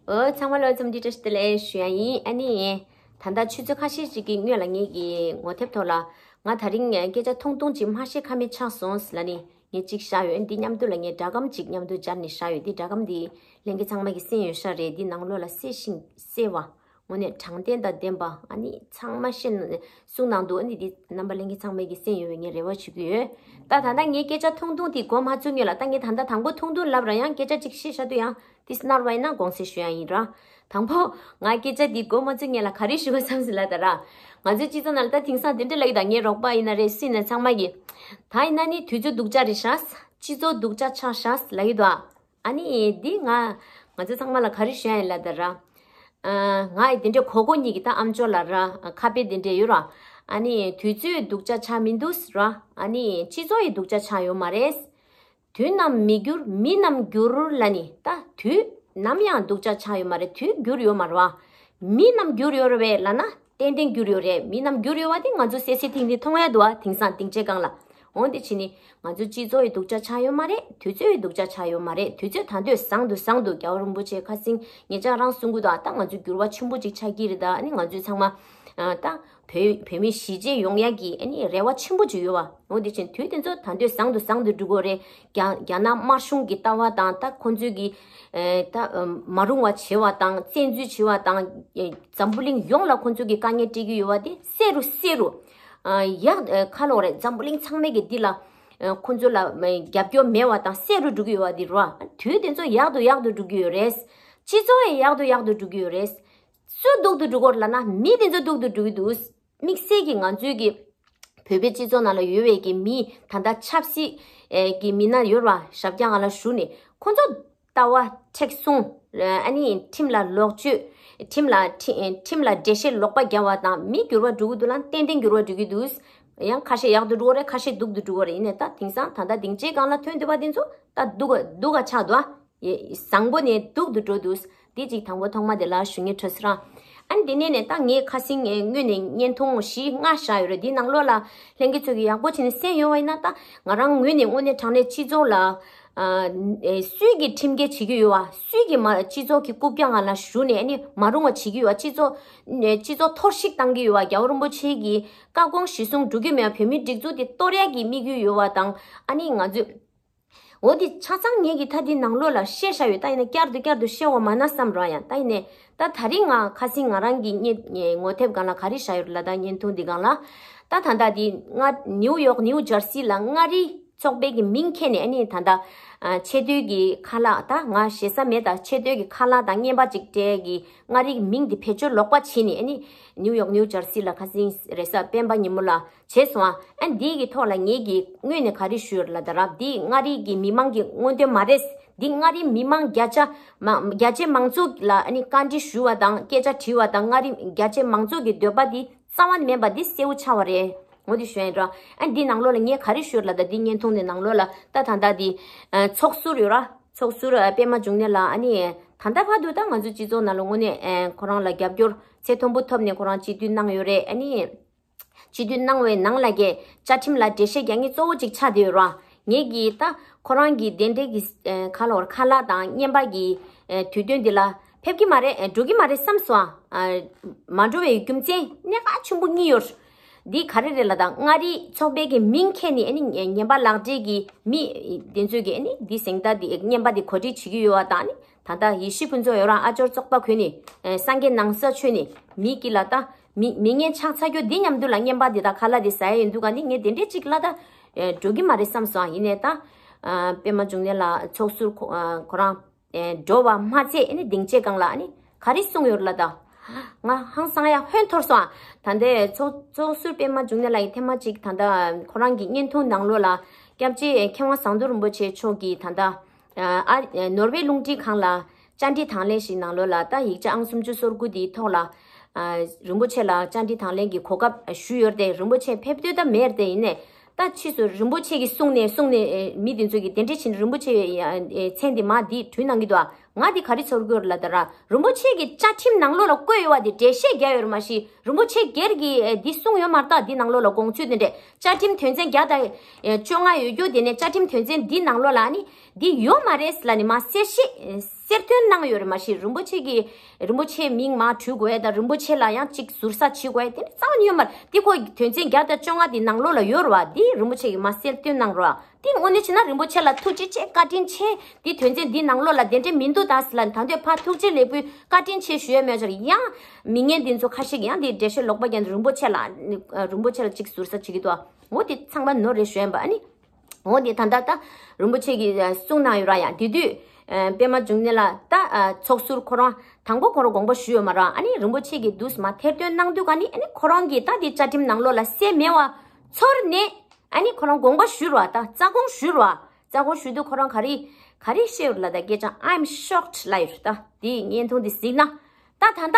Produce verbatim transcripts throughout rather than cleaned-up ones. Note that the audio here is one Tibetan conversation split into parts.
ཨོ། ཚང་མ་ལ་འཚམས་འདྲི་བཀྲ་ཤིས་བདེ་ལེགས་ཞུ་ཡ་ཡིན། ཨ་ནི། ད་ལྟ་ཆུ་ཚོད་ཁ་ཤས་ཤིག་གི་སྔོན་ལ་ངེད་ཀྱི་ངོ་དེབ་ཐོག་ལ། ང་དེ་རིང་སྐད་ཆ་ཐུང་ཐུང་ཅིག་མ་བཤད་ཁ་མེད་ཆགས་སོང་ལབ་ནི་ངས་ཅིག་བཞག་ཡོད། འདི་མཉམ་དུ་ལ་ངས་སྒྲ་སྒམ་ཅིག་མཉམ་དུ་སྦྱར་ནས་བཞག་ཡོད། འདི་སྒྲ་སྒམ་འདི་ལྷན་རྒྱས་ཚང་མ་གིས་གསན་ཡོད་ཤག་རེད། འདི་ནང་ལོགས་ལ་གསལ་ཞིང་གསལ་བ། དངོས་གནས་དྲང་བདེན་དང་ལྡན་པ། ཨ་ནི་ཚང་མ་ཤེས་གསུང་གནང་འདུག་ཨ་ནི་འདི་རྣམ་པ་ལྷན་རྒྱས་ཚང་མས་ཀྱིས་གསན་ཡོད་པའི་ངས་རེ་བ་ཞུ་གི་ཡོད། ད་ད་ལྟ་ངའི་སྐད་ཆ་ཐུང་ཐུང་དེ་འགོ་མ་ཚུགས་སྔོན་ལ། ད་ངས་ད་ལྟ་དང་པོ་ཐུང་ཐུང་ལབ་ར་ཡང་སྐད་ཆ་ཅིག་བཤད་བཞག་དུས་ཡང་དེ་སྣར་བ་ཡིན་ན་དགོངས་སེལ་ཞུ་ཡ་ཡིན་ར། དང་པོ། ང་སྐད་ཆ་འདི་འགོ་མ་ཚུགས་སྔོན་ལ་ག་རེ་ཞུ་དགོས་བསམ་སོང་ལབ་ད་ར། ང་ཚོའི་སྤྱི་ཚོགས་ནང་ལ་ད་དེང་སང་དེ་འདྲ་ལབ་ཀྱི་ད། ངའི་རོགས་པ་ཡིན་ན་རེད། སུ་ཡིན་ན་ཚང་མ་གིས། ད་ཡིན་ན་ནི་དུས་ཚོད་སྡུག་ཅག་རེད་ཤག་སྤྱི་ཚོགས་སྡུག་ཅག་ཆགས་ཤག་ལབ་ཀྱི་འདུག་ཨ་ནི་འདི་ང་ང་ཚོ་ཚང་མ་ལ་ག་རེ་ཞུ་ཡ་ཡིན་ལབ་ད་ར། ཨ། ང་ཡི་དེ་འདྲའི་གོ་གོ་གཉིས་ཀྱི་ད་ཨམ་ཅོག་ལ་ར། ཁ་དཔེ་དེ་འདྲས་ཡོད་ར། ཨ་ནི་དུས་ཚོད་སྡུག་ཅག་ཆགས་མི་འདུག་ར། ཨ་ནི་སྤྱི་ཚོགས་ཡི་སྡུག་ཅག་ཆགས་ཡོད་མ་རེད། དུས་ནམ་མི་འགྱུར་མི་རྣམས་འགྱུར་ལབ་ནི་ད་དུས་ནམ་ཡང་སྡུག་ཅག་ཆགས་ཡོད་མ་རེད། དུས་འགྱུར་ཡོད་མ་རེད་བ། མི་རྣམས་འགྱུར་ཡོད་རེད་པས་ལབ་ན་ཏན་ཏན་འགྱུར་ཡོད་རེད། མི་རྣམས་འགྱུར་ཡོད་པ་དེ་ང་ཚོ་གསལ་གསལ་ཐིང་ཐིང་མཐོང་ཡ་འདུག་བ། དེང་སང་སྡིངས་ཆའི་སྒང་ལ། འོང་དེ་བྱས་ནི་ང་ཚོ་སྤྱི་ཚོགས་ཡི་སྡུག་ཅག་ཆགས་ཡོད་མ་རེད། དུས་ཚོད་ཡི་སྡུག་ཅག་ཆགས་ཡོད་མ་རེད། དུས་ཚོད་ད་དུང་བཟང་དུ་བཟང་དུ། རྒྱལ་བ་རིན་པོ་ཆེ་ཁ་སང་ཉེ་ཆར་རང་གསུང་གི་འདུག་ད་ང་ཚོ་འགྱུར་བ་ཆེན་པོ་ཅིག་ཆགས་ཀྱི་རེད། ད་ཨ་ནི་ང་ཚོས་ཚང་མ་ད་བོད་བོད་མི་གཞིས་བྱེས་ཡོང་ཡ་གི་ཨ་ནི་རེ་བ་ཆེན་པོ་ཅིག་ཡོད་བ། འོ་དེ་བཞིན་དུས་དེ་ཚོ་ད་དུང་བཟང་དུ་བཟང་དུ་འགྲོ་གི་རེད། རྒྱ་རྒྱ་ནག་དམར་གཞུང་གི་ལྟ་བ་དང་ད་ཁོང་ཚོས་ཀྱི་ཨེ་ད་མ་རུང་བ་བྱེད་པ་དང་བཙན་འཛུལ་བྱེད་པ་དང་། ཨེ་འཛམ་བུ་གླིང་ཡོངས་ལ་ཁོང་ཚོས་ཀྱི་དཀའ་ངལ་སྤྲད་ཀྱི་ཡོད་བ་དེ་གསལ་རུ་གསལ་རུ། ཨ་ཡག་ཨེ་ཁ་ལོག་རེད། འཛམ་བུ་གླིང་ཚང་མས་ཀྱི་འདི་ལ་ཨེ་ཁོང་ཚོ་ལ་ཨེ་རྒྱབ་སྐྱོར་མེད་བ་དང་གསལ་རུ་འགྲོ་གི་ཡོད་བ་དེ་རེད་བ། དུས་དེ་ཚོ་ཡག་ཏུ་ཡག་ཏུ་འགྲོ་གི་ཡོད་རེད། སྤྱི་ཚོགས་ཡང་ཡག་ཏུ་ཡག་ཏུ་འགྲོ་གི་ཡོད་རེད། སུ་སྡུག་ཏུ་འགྲོ་གི་ཡོད་ལབ་ན་མི་དེ་ཚོ་སྡུག་ཏུ་འགྲོ་གི་འདུག་དམིགས་བསལ་གྱི་ང་ཚོའི་གི་བོད་པའི་སྤྱི་ཚོགས་ནང་ལ་ཡོད་པའི་གི་མི་ད་ལྟ་ཆབ་སྲིད་ཨེ་གི་མི་སྣ་ཡོད་ར། ཞབས་བཀྱག་སྒང་ལ་བཞུགས་ནས་ཁོང་ཚོ་ལྟ་བ་མཁྲེགས་བཟུང་། ཨ་ནི་ཁྲིམས་ལ་ལོག་སྤྱོད། ཁྲིམས་ལ་ཁྲི་ཁྲིམས་ལ་འགྲེལ་བཤད་ལོག་པ་རྒྱག་པ་དང་། མི་འགྱུར་བ་འགྲོ་གི་འདུག་ལབ་ན་ཏན་ཏན་འགྱུར་བ་འགྲོ་གི་འདུག་ཡང་ཁ་ཤས་ཡག་ཏུ་འགྲོ་གི་རེད། ཁ་ཤས་སྡུག་ཏུ་འགྲོ་གི་རེད། ཡིན་ནའི་ད་དེང་སང་ད་ལྟ་སྡིངས་ཆའི་སྒང་ལ་ཐོན་བསྡད་པ་དེ་ཚོ་ད་སྡུག་ག་སྡུག་ག་ཆགས་འདུག་ཨ། ཡེ། བཟང་པོ་ནས་སྡུག་ཏུ་འགྲོ་འདུག་འདི་གཅིག་དང་པོ་ཐོག་མ་དེ་ལ་ཞུ་སྙིང་འདོད་སོང་ར། ཨ་ནི་དེ་ནས་ནས་ད་ངས་ཁ་སང་ངས་སྔོན་ནས་བརྙན་ཐུང་བཞི་ལྔ་བཞག་ཡོད་རེད། འདི་ནང་ལོགས་ལ་ལྷན་རྒྱས་ཚོས་ཀྱིས་ཡག་པོ་བྱས་ནས་གསན་ཡོད་པ་ཡིན་ན། ད་ང་རང་ངོས་ནས་དངོས་གནས་དྲང་གནས་སྤྱི་ཚོགས་ལ་ཨ་ཨེ་སུས་ཀྱིས་ཁྲིམས་འགལ་བྱེད་ཀྱི་ཡོད་བ། སུས་ཀྱིས་མ་སྤྱི་ཚོགས་ཀྱི་རྐུབ་བཀྱག་སྒང་ལ་བཞུགས་ནས་ཨ་ནི་མ་རུང་བ་བྱེད་ཀྱི་ཡོད་བ། སྤྱི་ཚོགས་ཨེ་སྤྱི་ཚོགས་འཐོར་བཤིག་བཏང་གི་ཡོད་བ། རྒྱལ་བ་རིན་པོ་ཆེ་གི་བཀའ་དགོངས་གཞིར་བཟུང་འགྲོ་གི་མེད་པ། བོད་མིའི་སྒྲིག་འཛུགས་དེ་གཏོར་ཡག་གི་དམིགས་ཡུལ་ཡོད་བ་དང་། ཨ་ནི་ང་ཚོས། འོ་དེ་ཆ་ཚང་ངེད་ཀྱིས་ད་འདི་ནང་ལོགས་ལ་བཤད་བཞག་ཡོད། ད་ཡིན་ན་བསྐྱར་དུ་བསྐྱར་དུ་བཤད་དགོས་མ་ན་བསམ་ར། ཡང་ད་ཡིན་ནའི་ད་ད་རིང་ང་ཁ་སང་ང་རང་གི་བརྙན་ངོ་དེབ་སྒང་ལ་ག་རེ་བཞག་ཡོད་ལབ། ད་བརྙན་ཐུང་འདི་སྒང་ལ། ད་ད་ལྟ་འདི་ང་ནིའུ་ཡོག་ནིའུ་ཇར་སི་ལ་མངའ་རིས་ཚོགས་པའི་གི་མིང་འཁྱེར་ནས་ཨ་ནི་ད་ལྟ་ཨ་ཆེ་བསྟོད་ཀྱི་ཁ་ལག་ད་ང་ཞེ་ས་མེད། ད་ཆེ་བསྟོད་ཀྱི་ཁ་ལག་དང་རྔན་པ་ཅིག་སྤྲད་ཀྱི། མངའ་རིས་ཀྱི་མིང་འདི་བེད་སྤྱོད་ལོག་པ་བྱས་ནས་ཨ་ནི་ནིའུ་ཡོག་ནིའུ་ཇར་སི་ལ་ཁ་སང་རེས་གཟའ་སྤེན་པ་ཉིན་མོ་ལ་བྱས་སོང་ཨ། ཨ་འདི་གི་ཐོག་ལ་ངེད་ཀྱིས་སྔོན་ནས་ག་རེ་ཞུས་ཡོད་ལབ་ད་ར། འདི་མངའ་རིས་ཀྱི་མི་མང་གི་མངོན་འདོད་མ་རེད། འདི་མངའ་རིས་མི་མང་བརྒྱ་ཆ་མ་རྒྱ་ཆེ་མང་ཚོགས་ལ་ཨ་ནི་བཀའ་འདྲི་ཞུ་བ་དང་སྐད་ཆ་དྲི་བ་དང་། མངའ་རིས་རྒྱ་ཆེ་མང་ཚོགས་ཀྱི་འདོད་པ་འདི་རྩ་བ་ནས་མེད་པ་འདི་གསལ་བོ་ཆགས་པ་རེད། འོ་འདི་ཞུ་ཡིན་ར། ཨ་འདི་ནང་ལོགས་ལ་ངས་ག་རེ་ཞུས་ཡོད་ལབ་ད། འདི་བརྙན་ཐུང་འདི་ནང་ལོགས་ལ་ད་ད་ལྟ་འདི་ཚོགས་ཟུར་ཡོད་ར། ཚོགས་ཟུར་པད་མ་འབྱུང་གནས་ལགས། ཨ་ནི་ད་ལྟ་བར་དུ་ད་ང་ཚོ་སྤྱི་ཚོགས་ནང་ལ་དངོས་གནས་ཁོ་རང་ལ་རྒྱབ་སྐྱོར་ཚད་མཐོན་པོ་ཐོབ་ནས་ཁོ་རང་སྤྱི་འཐུས་གནང་ཡོད་རེད། ཨ་ནི། སྤྱི་འཐུས་གནང་བའི་ནང་ལ་གི་བཅའ་ཁྲིམས་ལ་འགྲེལ་བཤད་རྒྱག་མཁན་གཙོ་བོ་གཅིག་ཆགས་བསྡད་ཡོད་ར། ངེད་ཀྱིས་ད་ཁོ་རང་གི་དེ་འདྲའི་གི་ཨེ་ཁ་ལོར་ཁ་ལག་དང་རྔན་པ་གི་ཨེ་དུས་སྟོན་འདི་ལ་ཕེབས་ཀྱི་མ་རེད། ཨེ་འགྲོ་གི་མ་རེད་བསམ་སོང་ཨ། མ་འགྲོ་བའི་རྒྱུ་མཚན་གནད་འགག་ཆེན་པོ་གཉིས་ཡོད། འདི་ག་རེ་རེད་ལབ་ད། མངའ་རིས་ཚོགས་པའི་གི་མིང་འཁྱེར་ནས་ཨ་ནི་རྔན་པ་ལག་སྦྲེལ་གི་མི་དེ་ཚོས་གི་ཨ་ནི་འདི་གཟེངས་རྟགས་འདི་རྔན་པ་འདི་གོ་སྒྲིག་བྱེད་ཀྱི་ཡོད་པ་དང་། ཨ་ནི་ད་ལྟ་ཡེ་ཤེས་ཕུན་ཚོགས་ཡོད་རང་ཨ་ཅོར་བཙོག་པ་གོན་ནས་ཨེ་སངས་རྒྱས་ནང་ས་ཆོས་ནས་མི་གི་ལ་ད། མི་མི་ངན་ཆགས་ཚར་རྒྱུ་འདི་མཉམ་དུ་ལ་རྔན་པ་འདི་དང་ཁ་ལག་འདི་ཟ་ཡ་ཡིན་འདུག་ག་ནི་ངས་དེ་འདྲས་ཅིག་ལ་ད་ཨེ་འགྲོ་གི་མ་རེད་བསམ་སོང་། ཡིན་ནའི་ད་ཨ་པད་མ་འབྱུང་གནས་ལགས་ཚོགས་ཟུར་ཁོ་ཨ་ཁོ་རང་ཨེ་འགྲོ་བ་མ་ཚད་ཨེ་ནི་སྡིངས་ཆའི་སྒང་ལ་ཨ་ནི་ག་རེ་གསུངས་ཡོད་ལ་ད་ང་ཧང་སང་ཡ་ཧོན་འཐོར་སོང་ཨ། ད་ལྟའི་ཚོགས་ཚོགས་ཟུར་པད་མ་འབྱུང་གནས་ལགས་ཀྱིས་ཐེངས་མ་གཅིག་ད་ལྟ་ཁོ་རང་གི་བརྙན་ཐུང་ནང་ལོགས་ལ་སྐྱབས་རྗེ་མཁས་དབང་ཟམ་གདོང་རིན་པོ་ཆེ་མཆོག་གིས་ད་ལྟ། ཨ་ནོར་ཝེ་རླུང་འཕྲིན་ཁང་ལ་བཅར་འདྲི་དང་ལེན་ཞིག་ནང་ལོགས་ལ་ད་ཡིག་ཆ་ཨང་སུམ་ཅུ་སོ་དགུ་དེའི་ཐོག་ལ་ཨ་རིན་པོ་ཆེ་ལ་བཅར་འདྲི་དང་ལེན་གྱི་གོ་སྐབས་ཞུས་ཡོད་དེ། རིན་པོ་ཆེ་ཕེབས་འདོད་ད་མེད་དེ། ཡིན་ནའི་ད་ཕྱིས་སུ་རིན་པོ་ཆེ་གིས་གསུངས་ནས་གསུངས་ནས་ཨེ་མི་དེ་ཚོ་གིས་དེ་འདྲས་བྱས་ནས་རིན་པོ་ཆེ་ཨེ་མཚན་དེ་མ་དེ་བྲིས་གནང་གི་འདུག་ཨ། ང་དེ་ག་རེ་ཚོར་གྱི་ཡོད་ལབ་ད་ར། རིན་པོ་ཆེ་གི་བཅའ་ཁྲིམས་ནང་ལོགས་ལ་བཀོད་ཡོད་པ་དེ་འགྲེལ་བཤད་རྒྱག་ཡོད་རེད། མ་གཞི་རིན་པོ་ཆེ་སྒེར་གྱིས་ཨེ་འདི་གསུངས་ཡོད་མ་རེད། ད་འདི་ནང་ལོགས་ལ་དགོངས་ཚུལ་དེ་འདྲས་བཅའ་ཁྲིམས་དོན་ཚན་བརྒྱ་དང་ཨེ་བཅོ་ལྔ་ཡོད་རྒྱུ་དེ་ནས་བཅའ་ཁྲིམས་དོན་ཚན་འདི་ནང་ལོགས་ལ་ཨ་ནི་འདི་ཡོད་མ་རེད་ལབ་ནས་མ་གསལ་བཤད་ གསལ་སྟོན་གནང་ཡོད་རེད། མ་གཞི་རིན་པོ་ཆེ་གི་རིན་པོ་ཆེའི་མིང་མར་འབྲི་དགོས་ཡ་དང་རིན་པོ་ཆེ་ལ་ཡང་གཅིག་ཟུར་ཟ་བྱེད་དགོས་ཡ་དེ་འདྲ་རྩ་བ་ནས་ཡོད་མ་རེད། དེ་ཁོ་དོན་ཚན་བརྒྱ་དང་བཅོ་ལྔ་དེ་ནང་ལོགས་ལ་ཡོད་རེད་བ། དེ་རིན་པོ་ཆེ་གི་མར་གསལ་སྟོན་གནང་རོགས། དེ་དངོས་གནས་བྱས་ན་རིན་པོ་ཆེ་ལ་ཐུགས་རྗེ་ཆེ། བཀའ་དྲིན་ཆེ། དེ་དོན་ཚན་འདི་ནང་ལོགས་ལ་དེ་འདྲའི་མི་འདུག་ད་ཟེར་ལ་ད་འདོད་ཕར་ཐུགས་རྗེ་ལེགས་འབུལ་བཀའ་དྲིན་ཆེ་ཞུ་ཡ་མེད་ཅོར། ཡང་མི་ངན་འདི་ཚོ་ཁ་ཤས་ཀྱིས་ཡང་དེ་འགྲེལ་བཤད་ལོག་པ་རྒྱག་ནས་རིན་པོ་ཆེ་ལ་རིན་པོ་ཆེ་ལ་གཅིག་ཟུར་ཟ་བྱེད་ཀྱི་འདུག་འོ་དེ་ཚང་མ་ནོར་རེད་ཞུ་ཡ་ཡིན་པ། ཨ་ནི། འོ་དེ་ད་ལྟ་ད་རིན་པོ་ཆེ་གིས་གསུངས་གནང་ཡོད་ར། ཡང་དེ་དུས་པད་མ་འབྱུང་གནས་ལ་ད་ཚོགས་ཟུར་ཁོ་རང་དང་པོ་ཁོ་རང་དགོངས་པ་ཞུས་ཡོད་མ་ར། ཨ་ནི་རིན་པོ་ཆེ་གིས་དུས་མ་ཐེར་འདོན་གནང་དུས་ག་ནི་ཨ་ནི་ཁོ་རང་གིས་ད་དེ་བཅའ་ཁྲིམས་ནང་ལོགས་ལ་གསལ་མེད་པ་ཚོར་ནས། ཨ་ནི་ཁོ་རང་དགོངས་པ་ཞུས་ར། ད་རྩ་དགོངས་ཞུས་ར། རྩ་དགོངས་ཞུས་དུས་ཁོ་རང་ག་རེ་ག་རེ་བཤད་ཡོད་ལ། ད་སྐད་ཆ་I'm shocked ལབ་ཡོད། ད་དེ་བརྙན་ཐུང་དེ་གཟིགས་ན། ད་ད་ལྟ་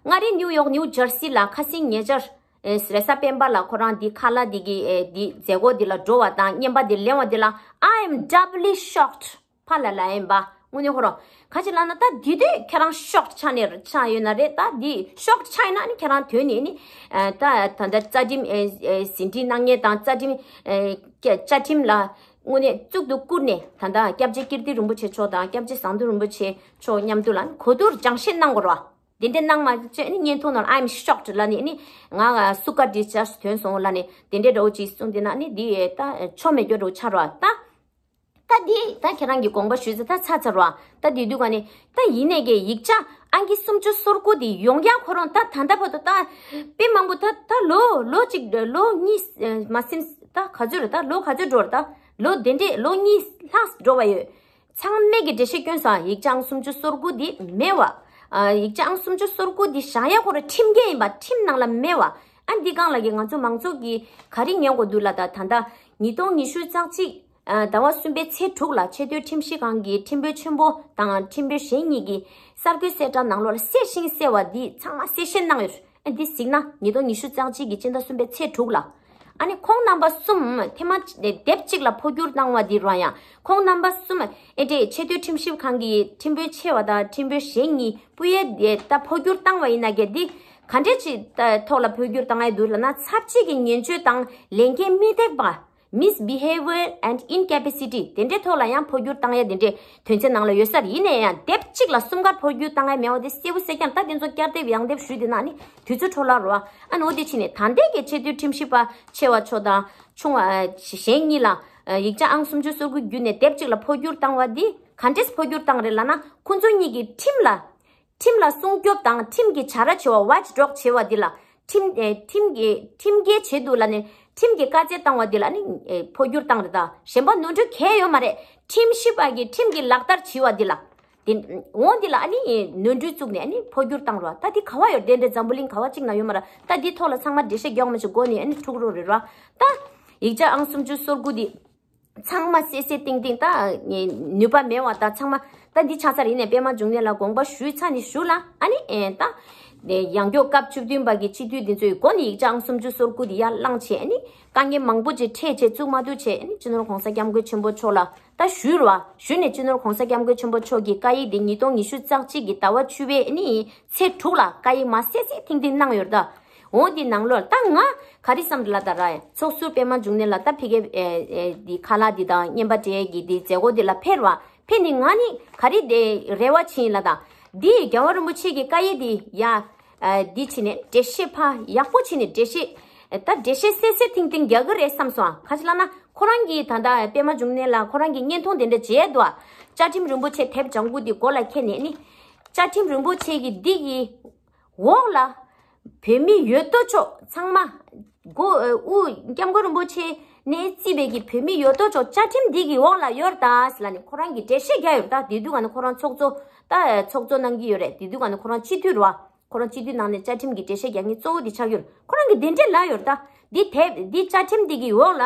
ང་རེ་ནིའུ་ཡོག་ནིའུ་ཇར་སི་ལ་ཁ་སང་ཉེ་ཆར་ཨེ་རེས་གཟའ་སྤེན་པ་ལ་ཁོ་རང་འདི་ཁ་ལག་འདི་གི་ཨེ་འདི་མཛད་སྒོ་འདི་ལ་འགྲོ་བ་དང་བརྙན་པ་འདི་ལེན་པ་འདི་ལ། I am doubly shocked ཕར་ལ་ལ་ཡིན་པ། དངོས་གནས་ཁོ་རང་ག་ཅི་ལབ་ན། ད་འདི་དུས་ཁྱེད་རང་ཤོག་ཆགས་ནས་ཆགས་ཡོད་ན་རེད། ད་འདི་ཤོག་ཆགས་ཡིན་ན་ནི་ཁྱེད་རང་དོན་ནས་ནི་ཨེ་ད་ད་ད་རྩ་ཁྲིམས་ཨེ་ཨེ་ཟིན་བྲིས་གནང་མཁན་དང་རྩ་ཁྲིམས་ཨེ་བཅའ་ཁྲིམས་ལ་དངོས་གནས་གཙུག་ཏུ་བཀུར་ནས། ད་ད་སྐྱབས་རྗེ་ཀིརྟི་རིན་པོ་ཆེ་མཆོག་དང་སྐྱབས་རྗེ་ཟམ་གདོང་རིན་པོ་ཆེ་མཆོག་མཉམ་དུ་ལ་གོ་བསྡུར་སྦྱང་བཤད་གནང་དགོས་རེད་བ། དེ་འདྲ་གནང་མ་བྱས་ནི་བརྙན་ཐུང་ནང་ལ་I'm shocked ལབ་ནས་ནི་ང་སུ་ཀ་ཌི་ཅར་ཐོན་སོང་ལབ་ནས་དེ་འདྲའི་འདྲ་བོ་ཅིག་གསུངས། དེ་ན་ནི་འདི་ད་ཆོ་མེད་སྐྱོ་འདྲ་བོ་ཆགས་རེད་བ། ད་ད་འདི་ད་ཁྱེད་རང་གི་དགོངས་པ་ཞུས་ཚེ་ད་ཚར་ཚར་རེད་བ། ད་དེ་དུས་ག་ནས་ད་ཡིན་ནས་ཀྱི་ཡིག་ཆ་ཨང་ཀི་སུམ་ཅུ་སོ་དགུ་དེ་ཡོང་ཡག་ཁོ་རང་ད་ད་ལྟ་བར་དུ་ད་དཔེ་མང་པོ་ད་ད་ལོ་ལོ་གཅིག་ལོ་གཉིས་མ་ཟིན། ད་ག་ཚོད་རེད། ད་ལོ་ག་ཚོད་འགྲོ་རེད། ད་ལོ་དེ་འདྲས་ལོ་གཉིས་ལྷག་འགྲོ་བ་ཡོད། ཚང་མས་ཀྱི་འགྲེལ་བཤད་སྐྱོན་སོང་། ཡིག་ཆ་ཨང་སུམ་ཅུ་སོ་དགུ་འདི་མེད་བ། ཨ་ཡིག་ཆ་ཨང་སུམ་ཅུ་སོ་དགུ་འདི་བཞག་ཡ་ཁོ་རང་ཁྲིམས་འགལ་ཡིན་པ་ཁྲིམས་ནང་ལ་མེད་བ། ཨ་འདི་སྒང་ལ་གི་ང་ཚོ་མང་ཚོགས་ཀྱིས་ག་རེ་ཉན་དགོས་འདུག་ལ། ད་ད་ལྟ་ཉིས་སྟོང་ཉི་ཤུ་རྩ་གཅིག་ཨ་ཟླ་བ་གསུམ་པའི་ཚེས་དྲུག་ལ་ཆེས་མཐོའི་ཁྲིམས་ཞིབ་ཁང་གི་ཁྲིམས་དཔོན་ཆེན་པོ་དང་ཁྲིམས་དཔོན་གཞན་གཉིས་ཀྱིས་གསར་འགོད་གསལ་བསྒྲགས་ནང་ལོགས་ལ་གསལ་ཤིང་གསལ་བ་འདི་ཚང་མ་གསལ་བཤད་གནང་ཡོད། ཨ་འདི་གཟིགས་ན་ཉིས་སྟོང་ཉི་ཤུ་རྩ་གཅིག་གི་སྤྱི་ཟླ་གསུམ་པའི་ཚེས་དྲུག་ལ། ཨ་ནི་ཁོང་རྣམ་པ་གསུམ་ཐེངས་མ་དེབ་གཅིག་ལ་འཕོ་འགྱུར་བཏང་བ་འདི་རང་ཡང་ཁོང་རྣམ་པ་གསུམ་ཨེ་འདྲས་ཆེས་མཐོའི་ཁྲིམས་ཞིབ་ཁང་གི་ཁྲིམས་དཔོན་ཆེ་བ་དང་ཁྲིམས་དཔོན་གཞན་གཉིས་སྤུས་ཡས་དེ་ད་འཕོ་འགྱུར་བཏང་བ་ཡིན་ན་གལ་འདི་ག་འདྲས་ཅིག་ཐོག་ལ་འཕོ་འགྱུར་བཏང་ཡ་འདུག་ལབ་ན། ཚབས་ཆེ་གི་ཉེས་སྤྱོད་དང་ལས་འགན་མི་འདེགས་པ། Misbehavior and incapacity དེ་འདྲའི་ཐོག་ལ་ཡང་འཕོ་འགྱུར་བཏང་ཡ་དེ་འདྲའི་དོན་ཚན་ནང་ལ་ཡོད་ས་རེད། ཡིན་ན་ཡང་དེབ་གཅིག་ལ་གསུམ་ཀ་འཕོ་འགྱུར་བཏང་ཡ་མེད་པ་དེ་གསལ་པོ་གསལ་རྐྱང་། ད་དེ་ཚོ་བསྐྱར་དེབ་ཡང་དེབ་ཞུས་དེ་ན་ནི་དུས་ཚོད་འཕྲོ་བརླག་རེད་བ། ཨ་ནི་འོ་དེ་ཕྱིན་ནས་ད་ལྟའི་གི་ཆེས་མཐོའི་ཁྲིམས་ཞིབ་པ་ཆེ་བ་མཆོག་དང་ཆུང་བ་གཞན་གཉིས་ལ་ཡིག་ཆ་ཨང་སུམ་ཅུ་སོ་དགུ་བརྒྱུད་ནས་དེབ་གཅིག་ལ་འཕོ་འགྱུར་བཏང་བ་འདི་ག་འདྲས་འཕོ་འགྱུར་བཏང་རེད་ལབ་ན། ཁོང་ཚོ་གཉིས་ཀྱིས་ཁྲིམས་ལ་ཁྲིམས་ལ་སྲུང་སྐྱོབ་དང་ཁྲིམས་ཀྱི་བྱ་ར་བྱེད་པ། Watchdog བྱེད་པ་འདི་ལ་ཁྲིམས་ཨེ་ཁྲིམས་ཀྱི་ཁྲིམས་འགལ་བྱེད་འདུག་ལབ་ནས་ཁྲིམས་ཀྱི་བཀའ་རྒྱ་བཏང་བ་འདི་ལ་ནི་ཨེ་འཕོ་འགྱུར་བཏང་རེད། ད་གཞན་པ་ནོར་འཁྲུལ་གང་ཡང་ཡོད་མ་རེད། ཁྲིམས་ཞིབ་པ་གིས་ཁྲིམས་ཀྱི་ལག་བསྟར་བྱེད་པ་འདི་ལ། དེ་འོང་འདི་ལ་ཨ་ནི་ནོར་འཁྲུལ་བཙུགས་ནས་ཨ་ནི་འཕོ་འགྱུར་བཏང་རོགས། ད་འདི་ག་བ་ཡོད། དེ་འདྲའི་འཛམ་བུ་གླིང་ག་བ་གཅིག་ན་ཡོད་མ་རེད། ད་འདི་ཐོག་ལ་ཚང་མ་འགྲེལ་བཤད་རྒྱག་མི་བྱེད་སྒོ་ནས་ཨ་ནི་འཁྲུག་རོགས་རེད་ར། ད་ཡིག་ཆ་ཨང་སུམ་ཅུ་སོ་དགུ་འདི། ཚང་མ་གསལ་གསལ་ཏིང་ཏིང་། ད་ནུས་པ་མེད་པ་ད་ཚང་མ་ད་འདི་ཆགས་ཚར། ཡིན་ནས་པད་མ་འབྱུང་གནས་ལ་དགོངས་པ་ཞུས་ཚར་ནས་ཞུ་ལ། ཨ་ནི་ཨེ་ད་ཡང་སྐྱོ་སྐབས་བཅུ་བདུན་པ་གི་སྤྱི་འཐུས་འདི་ཚོའི་སྒོ་ནས་ཡིག་ཆ་ཨང་སུམ་ཅུ་སོ་དགུ་འདི་ཡར་བླངས་བྱས། ཨ་ནི་དཀའ་ངལ་མང་པོ་ཅིག་འཕྲད་བྱས་བཙུགས་མ་ཐུབ་བྱས། ཨ་ནི་སྤྱི་ནོར་༸གོང་ས་༸སྐྱབས་མགོན་ཆེན་པོ་མཆོག་ལ་ད་ཞུས་ར། ཞུས་ནས་སྤྱི་ནོར་༸གོང་ས་༸སྐྱབས་མགོན་ཆེན་པོ་མཆོག་གིས་བཀའ་ཡིག་འདི་ཉིས་སྟོང་ཉི་ཤུ་རྩ་གཅིག་གི་ཟླ་བ་བཅུ་པའི་ཨ་ནི་ཚེས་དྲུག་ལ་བཀའ་ཡིག་མ་གསལ་གསལ་ཐིང་ཐིང་གནང་ཡོད་ད། འོ་འདི་ནང་ལོགས་ད་ང་ག་རེ་བསམ་ལ་ད་ར། ཚོགས་ཟུར་པད་མ་འབྱུང་གནས་ལ་ད་ཕ་གི་ཨེ་ཨེ་འདི་ཁ་ལག་འདི་དང་བརྙན་པར་སྤྲད་གི་འདི་མཛད་སྒོ་འདི་ལ་ཕེབས་ར། ཕེབས་ནི་ང་ནི་ག་རེ་དེ་རེ་བ་བྱིན་ལ་ད། འདི་རྒྱལ་བ་རིན་པོ་ཆེ་གི་བཀའ་ཡིག་འདི་ཡ་ཨ་འདི་བྱིན་ནས་འགྲེལ་བཤད་ཕ་ཡག་པོ་བྱིན་ནས་འགྲེལ་བཤད་ད་འགྲེལ་བཤད་གསལ་གསལ་ཐིང་ཐིང་རྒྱག་གི་རེད་བསམ་སོང་། ག་ཅི་ལབ་ན་ཁོ་རང་གིས་ད་ད་པད་མ་འབྱུང་གནས་ལ་ཁོ་རང་གི་བརྙན་ཐུང་དེ་འདྲ་མཇལ་འདུག་བཅའ་ཁྲིམས་རིན་པོ་ཆེ་དེབ་ལྗང་གུ་འདི་མགོ་ལ་འཁྱེར་ནས་ནི་བཅའ་ཁྲིམས་རིན་པོ་ཆེ་གི་འདི་གི་འོག་ལ་བོད་མི་ཡོད་དོ་ཅོག་ཚང་མ་མགོ་ཨ་དབུ་སྐྱབས་མགོན་རིན་པོ་ཆེ་ནས་བརྩིས་པའི་གི་བོད་མི་ཡོད་དོ་ཅོག་བཅའ་ཁྲིམས་འདི་གི་འོག་ལ་ཡོད་ད་ཟེར་ལ་ནི་ཁོ་རང་གིས་འགྲེལ་བཤད་རྒྱག་ཡོད་ད། དེ་དུས་ག་ནི་ཁོ་རང་ཚོགས་གཙོ་ད་ཚོགས་གཙོ་གནང་གི་ཡོད་རེད། དེ་དུས་ག་ནི་ཁོ་རང་སྤྱི་འཐུས་རེད་བ། ཁོ་རང་སྤྱི་འཐུས་ནང་ནས་བཅའ་ཁྲིམས་ཀྱི་འགྲེལ་བཤད་རྒྱག་མཁན་གཙོ་བོ་དེ་ཆགས་ཡོད། ཁོ་རང་གིས་དེ་འདྲས་ལབ་ཡོད་ད། འདི་དེབ་འདི་བཅའ་ཁྲིམས་འདི་གི་འོག་ལ་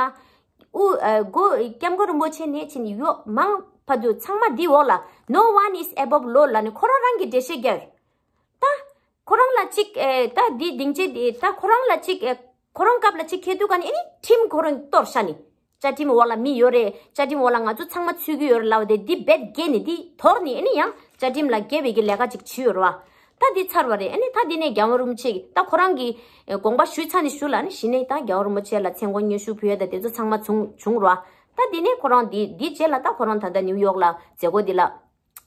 དབུ་ཨ་མགོ་སྐྱབས་མགོན་རིན་པོ་ཆེ་ནས་ཕྱིན་ཡོད་མང་བར་དུ་ཚང་མ་འདི་འོག་ལ། No one is above law ལབ་ནས་ཁོ་རང་རང་གིས་འགྲེལ་བཤད་རྒྱག་ཡོད། ད་ཁོ་རང་ལ་གཅིག་ཨེ་ད་འདི་སྡིངས་ཆ་འདི་ད་ཁོ་རང་ལ་གཅིག་ཨེ་ཁོ་རང་སྐབས་ལ་གཅིག་འཁེལ་དུས་ག་ནི་ཨེ་ནི་ཁྲིམས་ཁོ་རང་གཏོར་ཤ་ནི་བཅའ་ཁྲིམས་འོག་ལ་མི་ཡོད་རེད། བཅའ་ཁྲིམས་འོག་ལ་ང་ཚོ་ཚང་མ་ཚུད་ཀྱི་ཡོད་རེད་ལབ་བ་དེ་འདི་རྦད་འགེལ་ནི་འདི་དོར་ནི་ཨེ་ནི་ཡང་བཅའ་ཁྲིམས་ལ་འགལ་བའི་གི་ལས་ཀ་ཅིག་བྱས་ཡོད་རེད་བ། ད་འདི་ཚར་བ་རེད། ཨེ་ནི་ད་འདི་ནས་རྒྱལ་བ་རིན་པོ་ཆེ་གི་ད་ཁོ་རང་གི་ཨེ་དགོངས་པ་ཞུས་ཚར་ནི་ཞུ་ལ་ནི་གཞི་ནས་ད་རྒྱལ་བ་རིན་པོ་ཆེ་ལ་མཚན་དགོངས་སྙན་ཞུ་ཕུལ་ཡ་ད་དེ་ཚོ་ཚང་མ་བྱུང་བྱུང་རེད་བ། ད་འདི་ནས་ཁོ་རང་འདི་འདི་རྗེས་ལ་ད་ཁོ་རང་ད་ལྟ་ནིའུ་ཡོག་ལ་མཛད་སྒོ་འདི་ལ།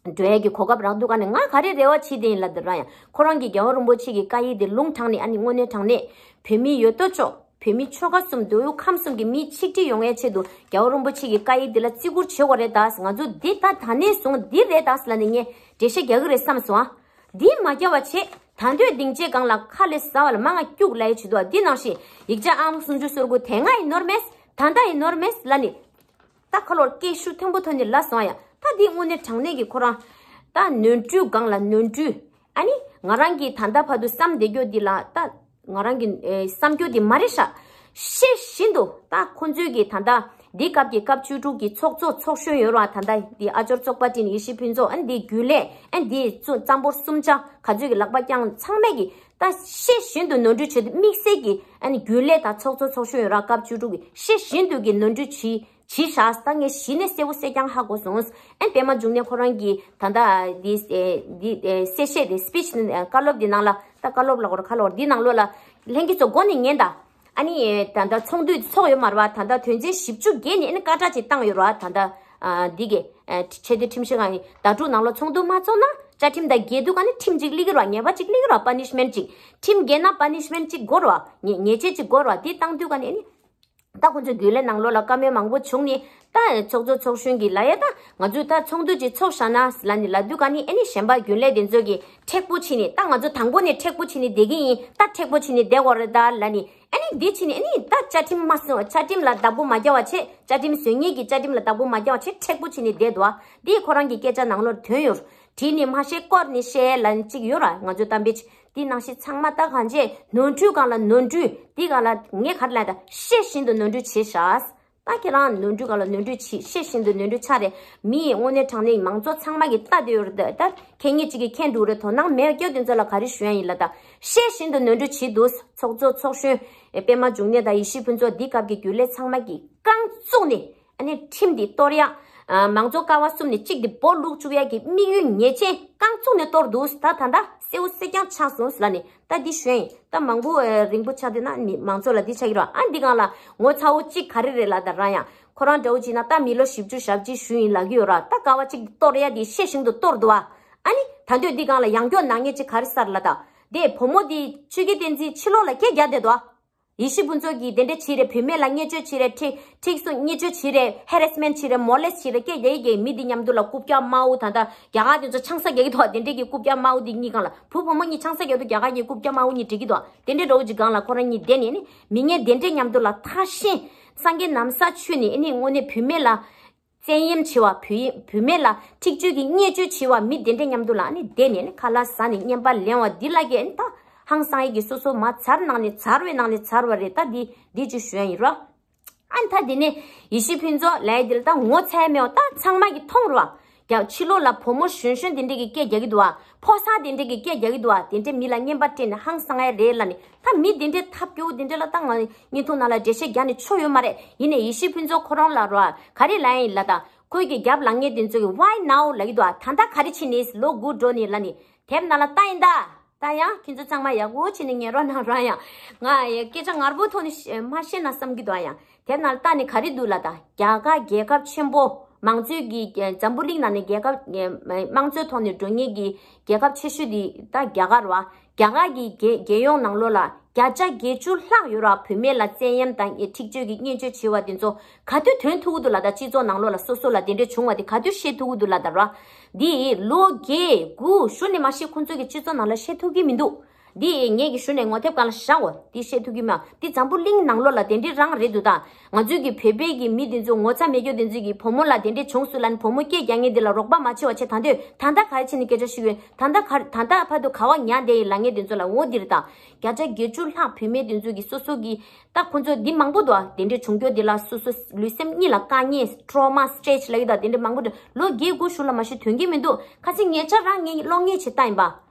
འགྲོ་ཡས་ཀྱི་གོ་སྐབས་རག་འདུག་ག་ནས། ང་ག་རེ་རེ་བ་བྱེད་དེ་ཡིན་ལབ་དེ་རང་ཡང་ཁོ་རང་གི་རྒྱལ་བ་རིན་པོ་ཆེ་གི་བཀའ་ཡིག་དེ་ལུང་དྲངས་ནས། ཨ་ནི་དངོས་གནས་དྲང་གནས་བོད་མི་ཡོད་དོ་ཅོག་བོད་མི་ཆོལ་ཁ་གསུམ་མདོ་དབུས་ཁམས་གསུམ་གྱི་མི་ཆིག་སྒྲིལ་ཡོང་ཡས་ཆེད་དུ་རྒྱལ་བ་རིན་པོ་ཆེ་གི་བཀའ་ཡིག་འདི་ལ་བརྩི་བཀུར་བྱེད་དགོས་རེད་ད། ང་ཚོ་འདི་ད་ད་ནས་བཟུང་འདི་རེད་ད་ཟེར་ལབ་ནས་ངས་འགྲེལ་བཤད་རྒྱག་གི་རེད་བསམ་སོང་ཨ། འདི་མ་རྒྱག་པ་བྱས་ད་འདོད་སྡིངས་ཆའི་སྒང་ལ་ཁ་ལས་ཟ་བ་ལ་མ་ང་སྐྱུག་ལབ་ཡས་བྱེད་དོ། འདི་ནང་བཞིན་ཡིག་ཆ་ཨང་སུམ་ཅུ་སོ་དགུ་དེ་སྔ་ཡིན་ནོར་མེད། ད་ལྟ་ཡིན་ནོར་མེད་ལབ་ནས། ད་ཁ་ལོར་སྐད་ཤུགས་མཐོན་པོ་ཐོན་ནས་ལབ་སོང་ཡ། ད་འདི་དངོས་གནས་དྲང་གནས་ཀྱི་ཁོ་རང་ད་ནོར་འཁྲུལ་སྒང་ལ་ནོར་འཁྲུལ། ཨ་ནི་ང་རང་གིས་ད་ལྟ་བར་དུ་བསམ་བསྡད་རྒྱུ་འདི་ལ་ད་ང་རང་གི་ཨེ་བསམ་རྒྱུ་འདི་མ་རེད་ཤག་ཤེས་བཞིན་དུ་ད་ཁོང་ཚོའི་གི་ད་ལྟ་འདི་སྐབས་ཀྱི་སྐབས་བཅུ་དྲུག་གི་ཚོགས་གཙོ་ཚོགས་གཞོན་ཡོད་ར། ད་ལྟ་འདི་ཨ་ཅོར་ཚོགས་པ་སྤྲིན་ཡེ་ཤེས་ཕུན་ཚོགས། ཨ་ནི་འདི་རྒྱུན་ལས། ཨ་ནི་འདི་གཙོ་གཙང་པོ་གསུམ་ཆ་ག་ཚོད་ཀྱི་ལག་པ་བརྐྱངས། ཚང་མས་གི་ད་ཤེས་བཞིན་དུ་ནོར་འཁྲུལ་བྱེད་དུ་དམིགས་བསལ་གྱི་ཨ་ནི་རྒྱུན་ལས་དང་ཚོགས་གཙོ་ཚོགས་གཞོན་ཡོད་ར། སྐབས་བཅུ་དྲུག་གི་ཤེས་བཞིན་དུ་གི་ནོར་འཁྲུལ་བྱས་བྱས་ཤག་ད་ངས་གཞི་ནས་གསལ་པོ་གསལ་རྐྱང་ཧ་གོ་སོང་། ཨན་པད་མ་འབྱུང་གནས་ཁོ་རང་གི་ད་ལྟ་འདི་འདི་གསལ་བཤད་དེ་སི་པི་ཆི་བཀའ་སློབ་འདི་ནང་ལ། ད་བཀའ་སློབ་ལ་གོ་ར་ཁ་ལོར་འདི་ནང་ལོགས་ལ་ལྷན་རྒྱས་ཚོ་མགོ་ནས་ཉན་ད། ཨ་ནི་ད་ལྟ་ཚོགས་འདུ་ཚོགས་ཡོད་མ་རེད་བ། ད་ལྟ་དོན་ཚན་བཞི་བཅུ་བརྒྱད་ནས་ཨ་ནི་བཀའ་ཁྲ་ཅིག་བཏང་ཡོད་རེད་བ། ད་ལྟ་འདི་གི་ཆེས་མཐོའི་ཁྲིམས་ཞིབ་ཁང་གི་ཟླ་དྲུག་ནང་ལོགས་ཚོགས་འདུ་མ་ཚོགས་ན་བཅའ་ཁྲིམས་དང་འགལ་འདུག་ཨ་ནི་ཁྲིམས་གཅིག་སླེབས་ཀྱི་རེད་བ། ཉེས་པ་གཅིག་སླེབས་ཀྱི་རེད་བ། པ་ནི་ཤི་མེན་ཊི་གཅིག་ཁྲིམས་འགལ་ན་པ་ནི་ཤི་མེན་ཊི་གཅིག་དགོས་རེད་བ། ཉེས་ཉེས་ཆད་གཅིག་དགོས་རེད་བ། དེ་བཏང་དུས་ག་ནས་ཨ་ནི། ད་ཁོང་ཚོ་རྒྱུན་ལས་ནང་ལོགས་ལ་བཀའ་མོལ་མང་པོ་བྱུང་ནས། ད་ཚོགས་གཙོ་ཚོགས་གཞོན་གྱིས་ལབ་ཡ། ད་ང་ཚོས་ད་ཚོགས་འདུ་ཅིག་ཚོགས་བཞག་ན་ལབ་ནས་ལབ་དུས་ག་ནས་ཨ་ནི་གཞན་པ་རྒྱུན་ལས་དེ་ཚོ་གིས་མཁྲེགས་པོ་བྱས་ནས། ད་ང་ཚོ་དང་པོ་ནས་མཁྲེགས་པོ་བྱས་ནས་བསྡད་ཀྱི་ཡིན། ད་མཁྲེགས་པོ་བྱས་ནས་བསྡད་དགོས་རེད་ད་ལབ་ནས། ཨ་ནི་འདི་བྱས་ནས་ཨ་ནི་ད་བཅའ་ཁྲིམས་མ་སྲུང་། བཅའ་ཁྲིམས་ལ་བདག་པོ་མ་རྒྱག་པ་བྱས། བཅའ་ཁྲིམས་བཟོ་མཁན་གྱིས་བཅའ་ཁྲིམས་ལ་བདག་པོ་མ་རྒྱག་པ་བྱས་མཁྲེགས་པོ་བྱས་ནས་བསྡད་འདུག་ཨ། འདི་ཁོ་རང་གི་སྐད་ཆ་ནང་ལོགས་ཐོན་ཡོད། བྲིས་ནས་མ་བཤད། བསྐོར་ནས་བཤད་ལབ་ནས་གཅིག་ཡོད་ར། ང་ཚོ་གཏམ་དཔེ་ཅིག་འདི་ནང་བཞིན་ཚང་མ་ད་གང་བྱས་ནོར་འཁྲུལ་སྒང་ལ་ནོར་འཁྲུལ། འདི་སྒང་ལ་ངས་ག་རེ་ལབ་ད། ཤེས་བཞིན་དུ་ནོར་འཁྲུལ་བྱས་ཤག་ད་ཁྱེད་རང་ནོར་འཁྲུལ་སྒང་ལ་ནོར་འཁྲུལ་བྱས། ཤེས་བཞིན་དུ་ནོར་འཁྲུལ་ཆགས་རེད། མི་ཡི་དངོས་གནས་དྲང་གནས་མང་ཚོགས་ཚང་མ་གིས་ལྟ་བསྡད་ཡོད་རེད། ད་ཁྱེད་ཉིད་གཅིག་གིས་མཁྱེན་འདུག་རེད། དོ་སྣང་མེད་རྒྱུ་དེ་ཚོ་ལ་ག་རེ་ཞུ་ཡ་ཡིན་ལབ་ད། ཤེས་བཞིན་དུ་ནོར་འཁྲུལ་བྱས་འདུག་ཚོགས་གཙོ་ཚོགས་གཞོན་པད་མ་འབྱུང་གནས་དང་ཡེ་ཤེས་ཕུན་ཚོགས། འདི་སྐབས་ཀྱི་རྒྱུན་ལས་ཚང་མ་གིས་རྐང་བཙུགས་ནས། ཨ་ནི་ཁྲིམས་འདི་གཏོར་ཡ། ཨ། མང་གཙོ་ཀ་བ་གསུམ་ནས་གཅིག་འདི་སྦོ་ལུག་བཅུག་ཡ་གི་དམིགས་ཡུལ་ངེས་ཅན་རྐང་བཙུགས་ནས་གཏོར་འདུག་ད་ད་ལྟ་གསལ་པོ་གསལ་རྐྱང་ཆགས་སོང་ལབ་ནས་ད་འདི་ཞུ་ཡ་ཡིན། ད་མང་པོ་ཨ་རིང་པོ་ཆགས་དུས་ན་མི་མང་ཚོགས་ལ་འདི་ཆགས་ཀྱི་རེད། ཨ་འདི་སྒང་ལ་ངོ་ཚ་བོ་གཅིག་ག་རེ་རེད་ལབ་ད་ར། ཡང་ཁོ་རང་འདྲ་བོ་གཅིག་ན་ད་མི་ལོ་བཞི་བཅུ་ཞེ་གཅིག་བཞུགས་ཡིན་ལབ་ཀྱི་ཡོད་ར། ད་ཀ་བ་གཅིག་གཏོར་ཡ་འདི་ཤེས་བཞིན་དུ་གཏོར་འདུག་ཨ། ཨ་ནི་ད་འདོད་འདི་སྒང་ལ་ཡང་སྐྱོ་ནག་ཉེས་གཅིག་ག་རེ་ཟེར་ལབ་ད། དེ་བུ་མོ་འདི་ཆོས་ཀྱི་བསྟན་འཛིན་ཕྱི་ལོགས་ལ་སྐད་རྒྱག་བསྡད་འདུག་ཡེ་ཤེས་ཕུན་ཚོགས་ཀྱིས་དེ་འདྲ་བྱས་རེད། བུད་མེད་ལ་བརྙས་བཅོས་བྱས་རེད། ཁྲི་ཁྲིག་སོ་བརྙས་བཅོས་བྱས་རེད། ཧེ་རེ་སི་མེན་ཊི་བྱས་རེད། མོ་ལེ་སི་ཊི་བྱས་རེད། སྐད་རྒྱག་གི་མི་འདི་མཉམ་དུ་ལ་རྐུབ་བཀྱག་དམར་པོ། ད་ལྟ་རྒྱ་གར་དེ་ཚོ་ཆང་ས་རྒྱག་གི་འདུག་དེ་འདྲས་ཀྱི་རྐུབ་བཀྱག་དམར་པོ་འདི་གཉིས་སྒང་ལ། བུ་བུ་མོ་གཉིས་ཆང་ས་རྒྱག་འདུག་རྒྱ་གར་གྱི་རྐུབ་བཀྱག་དམར་པོ་གཉིས་སྒྲིག་གི་འདུག་དེ་འདྲས་འདྲ་བོ་ཅིག་སྒང་ལ་ཁོ་རང་གཉིས་བསྡད་ནས་ནི་མི་ངན་དེ་འདྲས་མཉམ་དུ་ལ་ཐར་ཤེས། སངས་རྒྱས་ན་བཟའ་ཆོས་ནི་ཨ་ནི་དངོས་གནས་བུད་མེད་ལ་བཙན་གཡེམ་བྱས་པ། བུ་བུད་མེད་ལ་འཁྲིག་སྤྱོད་ཀྱི་བརྙས་བཅོས་བྱས་པ། མི་དེ་འདྲས་མཉམ་དུ་ལ་ཨ་ནི་བསྡད་ནས་ནི་ཁ་ལག་ཟ་ནས་རྔན་པ་ལེན་པ་འདི་ལ་གས་ཨ་ནི་ད་ཧང་སང་ཡས་ཀྱི་སོ་སོ་མ་ཚར་ནང་ནས་ཚར་བའི་ནང་ནས་ཚར་བ་རེད། ད་འདི་འདི་ཅིག་ཞུ་ཡ་ཡིན་རོ། ཨ་ནི་ད་དེ་ནས་ཡེ་ཤེས་ཕུན་ཚོགས་ལབ་ཡ་འདི་ལ་ད་ངོ་ཚ་ཡ་མེད་པ་ད་ཚང་མ་གིས་མཐོང་རོ། རྒྱ་ཕྱི་ལོགས་ལ་བུ་མོ་གཞོན་གཞོན་དེ་འདྲས་ཀྱི་སྐད་རྒྱག་གི་འདུག་བ། ཕོ་གསར་དེ་འདྲས་ཀྱི་སྐད་རྒྱག་གི་འདུག་བ། དེ་འདྲས་མི་ལ་རྔན་པ་སྤྲད་ནས་ཧང་སང་ཡ་རེད་ལབ་ནས། ད་མི་དེ་འདྲས་ཐབས་སྐྱོ་བོ་དེ་འདྲས་ལ་ད་ང་བརྙན་ཐུང་ནང་ལ་འགྲེལ་བཤད་རྒྱག་ནས་ཆོ་ཡོད་མ་རེད། ཡིན་ནའི་ཡེ་ཤེས་ཕུན་ཚོགས་ཁོ་རང་ལ་རོ། ག་རེ་ལབ་ཡ་ཡིན་ལབ་ད། ཁོའི་གི་རྒྱབ་ལངས་མཁན་དེ་ཚོ་གིས་Why now ལབ་ཀྱི་འདུག་བ། ད་ལྟ་ག་རེ་བྱས་ནས་ལོ་དགུ་འགྲོ་ནས་ལབ་ནས་དེབ་ནང་ལ་ལྟ་ཡིན་ད། ད་ཡང་ཁྱེད་ཚོ་ཚང་མ་ཡག་པོ་བྱས་ནས་ཉན་རོགས་གནང་རོགས། ཡང་ང་ཡ་སྐད་ཆ་ངར་པོ་ཐོག་ནས་བཤད་མ་བཤད་ན་བསམ་གྱི་འདུག་ཡང་དེབ་ནང་ལ་ལྟ་ནས་ག་རེ་འདུག་ལབ་ད། རྒྱ་གར་རྒྱལ་ཁབ་ཆེན་པོ་མང་གཙོའི་གི་འཛམ་བུ་གླིང་ནང་ནས་རྒྱལ་ཁབ་དམངས་གཙོའི་ཐོག་ནས་འགྲོ་མཁན་གྱི་རྒྱལ་ཁབ་ཆེ་ཤོས་དེ་ད་རྒྱ་གར་རེད་བ། རྒྱ་གར་གྱི་རྒྱལ་རྒྱལ་ཡོངས་ནང་ལོགས་ལ་བརྒྱ་ཆ་བརྒྱད་ཅུ་ལྷག་ཡོད་ར། བུད་མེད་ལ་བཙན་གཡེམ་དང་འཁྲིག་སྤྱོད་ཀྱི་བརྙས་བཅོས་བྱས་པ་དེ་ཚོ་ག་དུས་ཐོན་ཐུབ་ཀྱི་འདུག་ལབ་ད། སྤྱི་ཚོགས་ནང་ལོགས་ལ་སོ་སོ་ལ་དེ་འདྲས་བྱུང་བ་དེ་ག་དུས་ཤེས་ཐུབ་ཀྱི་འདུག་ལབ་ད་ར། འདི་ལོ་བརྒྱད་དགུ་གཞུག་ནས་མ་གཞི་ཁོང་ཚོ་གི་སྤྱི་ཚོགས་ནང་ལ་བཤད་ཐུབ་ཀྱི་མི་འདུག་འདི་ངེད་ཀྱི་གཞུག་ནས་ངོ་དེབ་སྒང་ལ་བཞག་འོ། འདི་བཤད་ཐུབ་ཀྱི་མ། འདི་འཛམ་བུ་གླིང་ནང་ལོགས་ལ་དེ་འདྲས་རང་རེད་འདུག་ད་ང་ཚོའི་གི་བོད་པའི་གི་མི་དེ་ཚོ་ངོ་ཚ་མེད་རྒྱུ་དེ་ཚོ་གི་བུ་མོ་ལ་དེ་འདྲས་བྱུང་སོང་ལབ་ནས་བུ་མོ་སྐད་རྒྱག་མཁན་དེ་ལ་རོགས་པ་མ་བྱེད་པ་བྱས། ད་འདོད་ད་ལྟ་ག་རེ་བྱས་ནས་སྐད་ཆ་ཞུ་གི་ཡོད། ད་ལྟ་ག་ད་ལྟ་བར་དུ་ག་བ་ཉར་བསྡད་ཡིན་ལབ་མཁན་དེ་ཚོ་ལ་འོ་འདི་རེད་ད། བརྒྱ་ཆ་བརྒྱད་ཅུ་ལྷག་བུད་མེད་དེ་ཚོ་གི་སོ་སོ་གི་ད་ཁོང་ཚོ་འདི་མང་པོ་འདུག་ཨ། དེ་འདྲས་བྱུང་རྒྱུ་འདི་ལ་སོ་སོ་ལུས་སེམས་གཉིས་ལ་དཀའ་ངལ། Trauma Stress ལབ་ཡོད་ད། དེ་འདྲས་མང་པོ་འདུག་ལོ་བརྒྱད་དགུ་གཞུག་ལ་མ་གཞི་ཐོན་གྱི་མི་འདུག་ཁ་སང་ཉེ་ཆར་རང་ངས་གློག་བརྙན་ཅིག་བལྟས་ཡིན་པ།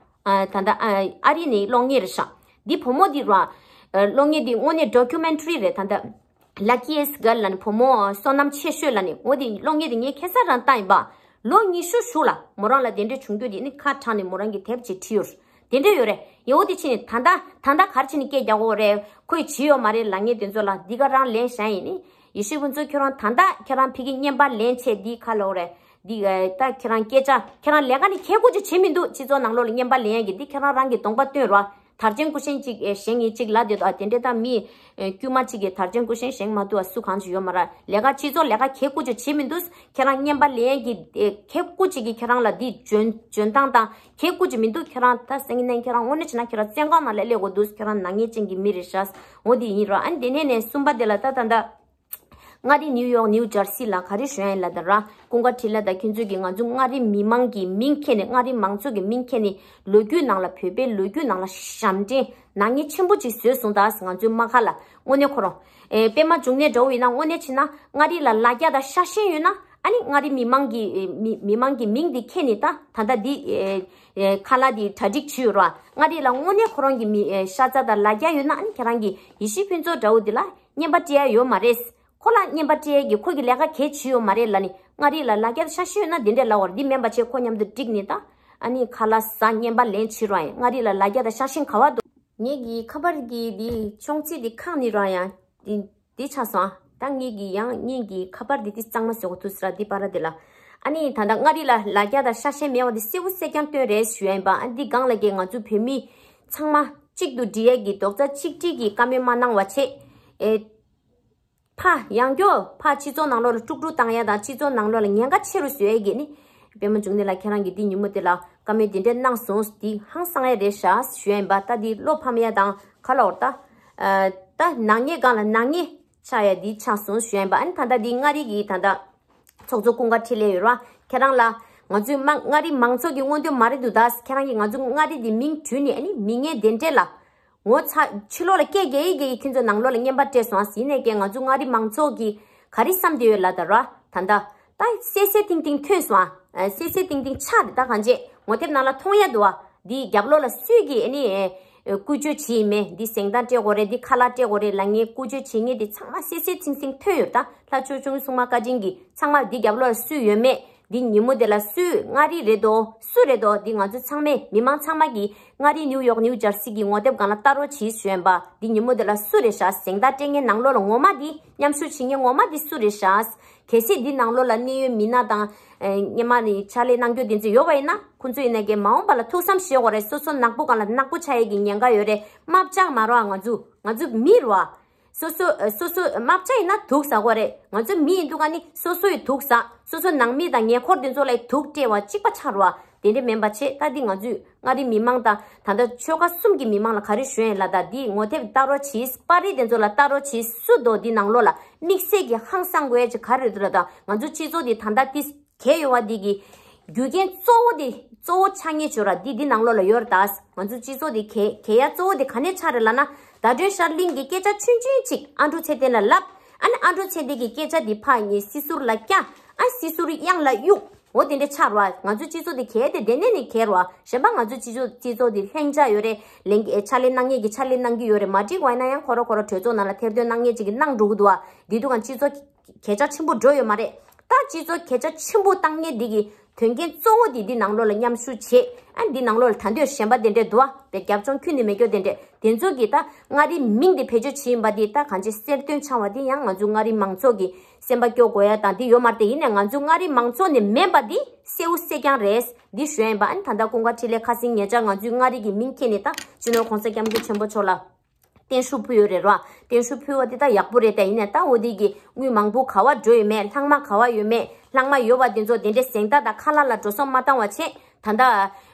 ཨ། ད་ལྟ་ཨ་ཨ་རི་ནས་གློག་བརྙན་རེད་ཤག་འདི་བུ་མོ་འདི་ར། ཨ། གློག་བརྙན་འདི་དངོས་གནས་Documentary རེད། ད་ལྟ་Luckiest Girl ལབ་ནས་བུ་མོ་བསོད་ནམས་ཆེ་ཤོས་ལབ་ནས། འོ་དེ་གློག་བརྙན་དེ་ངས་ཁ་སང་རང་བལྟས་ཡིན་པ། ལོ་ཉི་ཤུ་གཞུག་ལ་མོ་རང་ལ་དེ་འདྲས་བྱུང་རྒྱུ་དེ་ནི་ཁ་དྲངས་ནས་མོ་རང་གིས་དེབ་ཅིག་བྲིས་ཡོད། དེ་འདྲས་ཡོད་རེད། ཡ་འོ་དེ་ཕྱིན་ནས་ད་ལྟ་ད་ལྟ་ག་རེ་བྱས་ནས་སྐད་རྒྱག་དགོས་རེད། ཁོས་བྱས་ཡོད་མ་རེད་ལབ་མཁན་དེ་ཚོ་ལ་འདི་ག་རང་ལན་བཞག་ཡིན་ནི། ཡེ་ཤེས་ཕུན་ཚོགས་ཁྱོད་རང་ད་ལྟ་ཁྱོད་རང་ཕ་གིར་རྔན་པ་ལེན་བྱས་འདི་ག་ལབ་དགོས་རེད། འདི་ཨེ་ད་ཁྱེད་རང་སྐད་ཆ་ཁྱེད་རང་ལས་ཀ་ནི་ཁྱད་ཀུ་ཅིག་བྱེད་མི་འདུག་སྤྱི་ཚོགས་ནང་ལོགས་ལ་རྔན་པ་ལེན་ཡ་གི་འདི་ཁྱེད་རང་རང་གི་གདོང་པ་སྟོན་རོགས། དར་ཅན་སྐུ་བཞེངས་གཅིག་ཨེ་བཞེངས་ཡིན་གཅིག་ལབ་བསྡད་འདུག་ཨ་དེ་འདྲས་ད་མི་ཨེ་དཀྱུས་མ་གཅིག་གིས་དར་ཅན་སྐུ་བཞེངས་བཞེངས་མ་ཐུབ་ཨ་སུ་གང་ཅིག་ཡོད་མ་རེད། ལས་ཀ་སྤྱི་ཚོགས་ལས་ཀ་ཁྱད་ཀུ་ཅིག་བྱེད་མི་འདུག་ཁྱེད་རང་རྔན་པ་ལེན་ཡ་གི་ཨེ་ཁྱད་ཀུ་ཅིག་གིས་ཁྱེད་རང་ལ་འདི་འཇོན་འཇོན་ཐང་དང་ཁྱད་ཀུ་ཅིག་མི་འདུག་ཁྱེད་རང་ད་སང་ཉིན་ནས་ཁྱེད་རང་དངོས་གནས་བྱས་ན་ཁྱེད་རང་བཙོན་ཁང་ནང་ལ་སླེབས་དགོས་འདུག་ཁྱེད་རང་ནག་ཉེས་ཅན་གྱི་མི་རེད་ཤག་འོ་འདི་ཡིན་རོགས། ཨ་ནི་དེ་ནས་ནས་གསུམ་པ་དེ་ལ་ད་ད་ད། མངའ་རིས་ནིའུ་ཡོག་ནིའུ་ཇར་སི་ལ་ག་རེ་ཞུ་ཡ་ཡིན་ལབ་ད་ར། ཀུན་དགའ་འཕྲིན་ལས་དང་ཁྱོད་ཚོས་ཀྱིས་ང་ཚོ་མངའ་རིས་མི་མང་གི་མིང་འཁྱེར་ནས་མངའ་རིས་མང་ཚོགས་ཀྱི་མིང་འཁྱེར་ནས་ལོ་རྒྱུས་ནང་ལ་བོད་པའི་ལོ་རྒྱུས་ནང་ལ་ཞབས་འདྲེན་ནག་ཉེས་ཆེན་པོ་ཅིག་བཟོས་སོང་ད་ང་ཚོའི་དམག་ཁ་ལ་དངོས་གནས་ཁོ་རང་ཨེ་པད་མ་འབྱུང་གནས་འདྲ་བོ་ཡིན་ན་དངོས་གནས་བྱས་ན་མངའ་རིས་ལ་ལ་རྒྱ་དང་ཤ་ཞེན་ཡོད་ན་ཨ་ནི་མངའ་རིས་མི་མང་གི་ཨེ་མི་མི་མང་གི་མིང་འདི་འཁྱེར་ནས་ད་ད་ལྟ་འདི་ཨེ་ཨེ་ཁ་ལག་འདི་གྲ་སྒྲིག་བྱས་ཡོད་ར། མངའ་རིས་ལ་དངོས་གནས་ཁོ་རང་གི་མི་ཨེ་ཤ་ཚ་དང་ལ་རྒྱ་ཡོད་ན་ཨ་ནི་ཁྱེད་རང་གི་ཡེ་ཤེས་ཕུན་ཚོགས་འདྲ་བོ་འདི་ལ་རྔན་པ་སྤྲད་ཡ་ཡོད་མ་རེད། ཁོ་ལ་རྔན་པ་སྤྲད་ཀྱི་ཁོ་གི་ལས་ཀ་གལ་ཆེ་ཡོད་མ་རེད་ལ་ནི་མངའ་རིས་ལ་ལ་རྒྱ་དང་ཤ་ཞེན་ཡོད་ན་འདི་འདྲས་ལབ་བར་འདི་མིན་པ་བྱས་ཁོ་མཉམ་དུ་བསྒྲིགས་ནི་ད་ཨ་ནི་ཁ་ལག་ཟ་རྔན་པ་ལེན་བྱེད་རོགས་ཡིན། མངའ་རིས་ལ་ལ་རྒྱ་དང་ཤ་ཞེན་ག་བ་འདུག་ངེད་ཀྱི་ཁ་པར་གྱི་འདི་མཆོང་ཚད་འདི་ཁག་ནི་རོགས་ཡང་འདི་འདི་ཆགས་སོང་ཨ། ད་ངེད་ཀྱི་ཡང་ངེད་ཀྱི་ཁ་པར་འདི་འདི་གཙང་མ་བཟོ་གི་འདུག་ཟེར་འདི་པ་ར་འདི་ལ་ཨ་ནི་ད་ད་མངའ་རིས་ལ་ལ་རྒྱ་དང་ཤ་ཞེན་མེད་པ་འདི་གསལ་པོ་གསལ་རྐྱང་སྟོན་རེད་ཞུ་ཡ་ཡིན་པ། ཨ་འདི་སྒང་ལ་གི་ང་ཚོ་བོད་མི་ཚང་མ་གཅིག་ཏུ་སྒྲིལ་ཡ་གི་རྡོག་རྩ་གཅིག་སྒྲིལ་གྱི་བཀའ་མོལ་མ་གནང་བ་བྱས་ཨེ། ཕ་ཡང་སྐྱོ་ཕ་སྤྱི་ཚོགས་ནང་ལོགས་ལ་དཀྲུག་དཀྲུག་བཏང་ཡ་དང་སྤྱི་ཚོགས་ནང་ལོགས་ལ་ཉེན་ཁ་ཆེ་རུ་བཟོ་ཡ་གི་ནི། པད་མ་འབྱུང་གནས་ལགས་ཁྱེད་རང་གིས་འདི་ཉིན་མོ་དེ་ལ་བཀའ་མོལ་འདི་འདྲས་གནང་སོང་འདི་ཧང་སང་ཡ་རེད་ཤག་ཞུ་ཡ་ཡིན་པ། ད་འདི་བློ་ཕམ་ཡ་དང་ག་ལ་འོར་ད། ད་ནག་ཉེས་སྒང་ལ་ནག་ཉེས་ཆགས་ཡ་འདི་ཆགས་སོང་ཞུ་ཡ་ཡིན་པ། ཨ་ནི་ད་ལྟ་འདི་མངའ་རིས་ཀྱི་ད་ལྟ་ཚོགས་གཙོ་ཀུན་དགའ་འཕྲིན་ལས་ཡོད་ར། ཁྱེད་རང་ལ་ང་ཚོའི་མ་མངའ་རིས་མང་ཚོགས་ཀྱི་མངོན་འདོད་མ་རེད་འདུག་ད་ཁྱེད་རང་གིས་ང་ཚོ་མངའ་རིས་འདི་མིང་བྲུས་ནས་ཨ་ནི་མི་ངན་དེ་འདྲས་ལ། ངོ་ཚ་ཕྱི་ལོགས་ལ་སྐད་རྒྱག་ཡིག་རྒྱག་ཡིག་ཁྱེད་ཚོ་ནང་ལོགས་ལ་རྔན་པ་སྤྲད་སོང་ཨ། ཡིན་ནས་ཀྱང་ང་ཚོ་མངའ་རིས་མང་ཚོགས་ཀྱིས་ག་རེ་བསམ་བསྡད་ཡོད་ལབ་ད་ར་ད་ལྟ་ད་གསལ་གསལ་ཐིང་ཐིང་ཐོན་སོང་ཨ། གསལ་གསལ་ཐིང་ཐིང་ཆགས་རེད་ད་གང་བྱེད་ངོ་དེབ་ནང་ལ་མཐོང་ཡ་འདུག་ཨ། འདི་རྒྱབ་ལོགས་ལ་སུས་ཀྱིས་ཨ་ནི་ཀུ་ཅོ་བྱེད་ཡིན་མེད་འདི་གཟེངས་རྟགས་སྤྲད་དགོས་རེད་འདི་ཁ་ལག་སྤྲད་དགོས་རེད་ལབ་མཁན་ཀུ་ཅོ་བྱེད་མཁན་འདི་ཚང་མ་གསལ་གསལ་ཐིང་ཐིང་ཐོན་ཡོད་ད། ལྷ་ཆོས་སྐྱོང་སྲུང་མ་བཀའ་དྲིན་གྱིས་ཚང་མ་འདི་རྒྱབ་ལོགས་ལ་སུས་ཡོད་མེད། འདི་ཉིན་མོ་དེ་ལ་སུས་མངའ་རིས་རེད་དོ། སུ་རེད་དོ། འདི་ང་ཚོ་ཚང་མས་མི་མང་ཚང་མ་གིས་མངའ་རིས་ནིའུ་ཡོག་ནིའུ་ཇར་སི་གི་ངོ་དེབ་སྒང་ལ་ལྟ་རོགས་གྱིས་ཞུ་ཡིན་པ། འདི་ཉིན་མོ་དེ་ལ་སུ་རེད་ཤག་གཟེངས་རྟགས་སྤྲད་མཁན་ནང་ལོགས་ལ་ངོ་མ་འདི་མཉམ་ཞུགས་བྱེད་མཁན་ངོ་མ་འདི་སུ་རེད་ཤག་གལ་སྲིད་འདི་ནང་ལོགས་ལ་གནད་ཡོད་མི་སྣ་དང་སྔོན་མ་ནས་ཕྱག་ལས་གནང་རྒྱུ་དེ་ཚོ་ཡོད་པ་ཡིན་ན་ཁོང་ཚོ་ཡིན་ན་ཀྱང་མ་འོངས་པ་ལ་ཐུགས་བསམ་བཞེས་དགོས་རེད། སོ་སོ་ནག་པོ་སྒང་ལ་ནག་པོ་ཆགས་ཡས་ཀྱི་ཉེན་ཁ་ཡོད་རེད། དམག་ཇག་མ་རོགས་ང་ཚོ་ང་ཚོ་མི་རོ། སོ་སོ་ཨ་སོ་སོ་དམག་ཆ་ཡིན་ན་དུག་ཟ་དགོས་རེད། ང་ཚོ་མི་ཡིན་དུས་ཀ་ནི་སོ་སོ་ཡི་དུག་ཟ། སོ་སོ་ནང་མི་དང་ཉེ་འཁོར་དེ་ཚོ་ལ་ཡི་དུག་སྤྲད་པ་གཅིག་པ་ཆགས་རོགས། དེ་འདྲ་མིན་པ་བྱེད་ད་འདི་ང་ཚོས་མངའ་རིས་མི་མང་དང་ད་ལྟ་ཆོལ་ཁ་གསུམ་གྱི་མི་མང་ལ་ག་རེ་ཞུ་ཡིན་ལ་ད་འདི་ངོ་དེབ་ལྟ་རོགས་གྱིས། པར་རིས་དེ་ཚོ་ལ་ལྟ་རོགས་གྱིས། སུ་དོ་འདི་ནང་ལོགས་ལ་དམིགས་བསལ་གྱི་ཧང་སང་དགོས་ཡ་ཅིག་ག་རེ་རེད་ད། ང་ཚོ་སྤྱི་ཚོགས་འདི་ད་ལྟ་ཏིས། གལ་ཡོད་པ་འདི་གི་རྒྱུ་རྐྱེན་གཙོ་བོ་འདི་གཙོ་བོ་ཆགས་ཉེན་བྱོས་ར་འདི་འདི་ནང་ལོགས་ལ་ཡོད་ར་ད། ང་ཚོ་སྤྱི་ཚོགས་འདི་གལ་གལ་ཡ་གཙོ་བོ་འདི་ག་ནས་ཆགས་རེད་ལབ་ན། ཟླ་སྒྲོན་ཤར་གླིང་གི་སྐད་ཆ་ཆུང་ཆུང་ཅིག་ཨ་འབྲུག་ཚེ་བརྟན་ལ་ལབ། ཨ་ནི་ཨ་འབྲུག་ཚེ་བརྟན་གྱི་སྐད་ཆ་འདི་ཕར་ངས་སྲིད་ཟུར་ལ་བསྐྱལ། ཨ་སྲིད་ཟུར་གཡང་ལ་གཡུག་འོ་དེ་འདྲ་ཆགས་ར། ང་ཚོ་སྤྱི་ཚོགས་འདི་གལ་ཏེ་དེ་ནས་ནི་གལ་ར། གཞན་པ་ང་ཚོ་སྤྱི་ཚོགས་སྤྱི་ཚོགས་འདི་ལྷིང་འཇགས་ཡོད་རེད། ལས་ཀྱི་ཕྱག་ལས་གནང་མཁན་གྱི་ཕྱག་ལས་གནང་གི་ཡོད་རེད། མ་འགྲིག་པ་ཡིན་ན་ཡང་ཁོ་ར་ཁོ་ར་གྲོས་ཚོགས་ནང་ལ་ཐེར་འདོན་གནང་མཁན་ཅིག་གིས་གནང་འགྲོ་གི་འདུག་ཨ། འདི་དུས་གང་སྤྱི་ཚོགས་གལ་ཆ་ཆེན་པོ་འགྲོ་ཡོད་མ་རེད། ད་སྤྱི་ཚོགས་གལ་ཆ་ཆེན་པོ་བཏང་མཁན་འདི་གི་དོན་རྐྱེན་གཙོ་བོ་འདི་འདི་ནང་ལོགས་ལ་མཉམ་ཞུགས་བྱེད། ཨ་འདི་ནང་ལོགས་ལ་ད་འདོད་གཞན་པ་དེ་འདྲས་འདུག་ཨ། དེ་རྒྱབ་ལྗོངས་ཁྱོན་ནས་མེད་སྐྱོ་དེ་འདྲས་དེ་ཚོ་གི་ད་མངའ་རིས་མིང་དེ་བེད་སྤྱོད་བྱེད་ཡིན་པ་འདི་ད་གང་ཅི་གསལ་སྟོན་ཆགས་པ་འདི་ཡང་ང་ཚོ་མངའ་རིས་མང་ཚོགས་ཀྱི་སེམས་པ་སྐྱོ་དགོས་ཡ་དང་འདི་ཡོད་མ་རེད། དེ་ཡིན་ནའི་ང་ཚོ་མངའ་རིས་མང་ཚོགས་ནས་མིན་པ་འདི་གསལ་པོ་གསལ་རྐྱང་རེད། འདི་ཞུ་ཡ་ཡིན་པ། ཨ་ནི་ད་ལྟ་ཀུན་དགའ་འཕྲིན་ལས་ཁ་སེང་ཉེ་ཆར་ང་ཚོའི་མངའ་རིས་ཀྱི་མིང་འཁྱེར་ནས་ད་སྤྱི་ནོར་༸གོང་ས་༸སྐྱབས་མགོན་ཆེན་པོ་མཆོག་ལ། བརྟན་བཞུགས་ཕུལ་ཡོད་རེད་ར། བརྟན་བཞུགས་ཕུལ་བ་དེ་ད་ཡག་པོ་རེད། ད་ཡིན་ནའི་ད་འོ་དེ་གི་དངུལ་མང་པོ་ག་བ་འགྲོ་ཡོད་མེད། ལྷག་མ་ག་བ་ཡོད་མེད། ལྷག་མ་ཡོད་པ་དེ་ཚོ་དེ་འདྲའི་གཟེངས་རྟགས་དང་ཁ་ལག་ལ་འགྲོ་སོང་མ་བཏང་བ་བྱས། ད་ལྟ་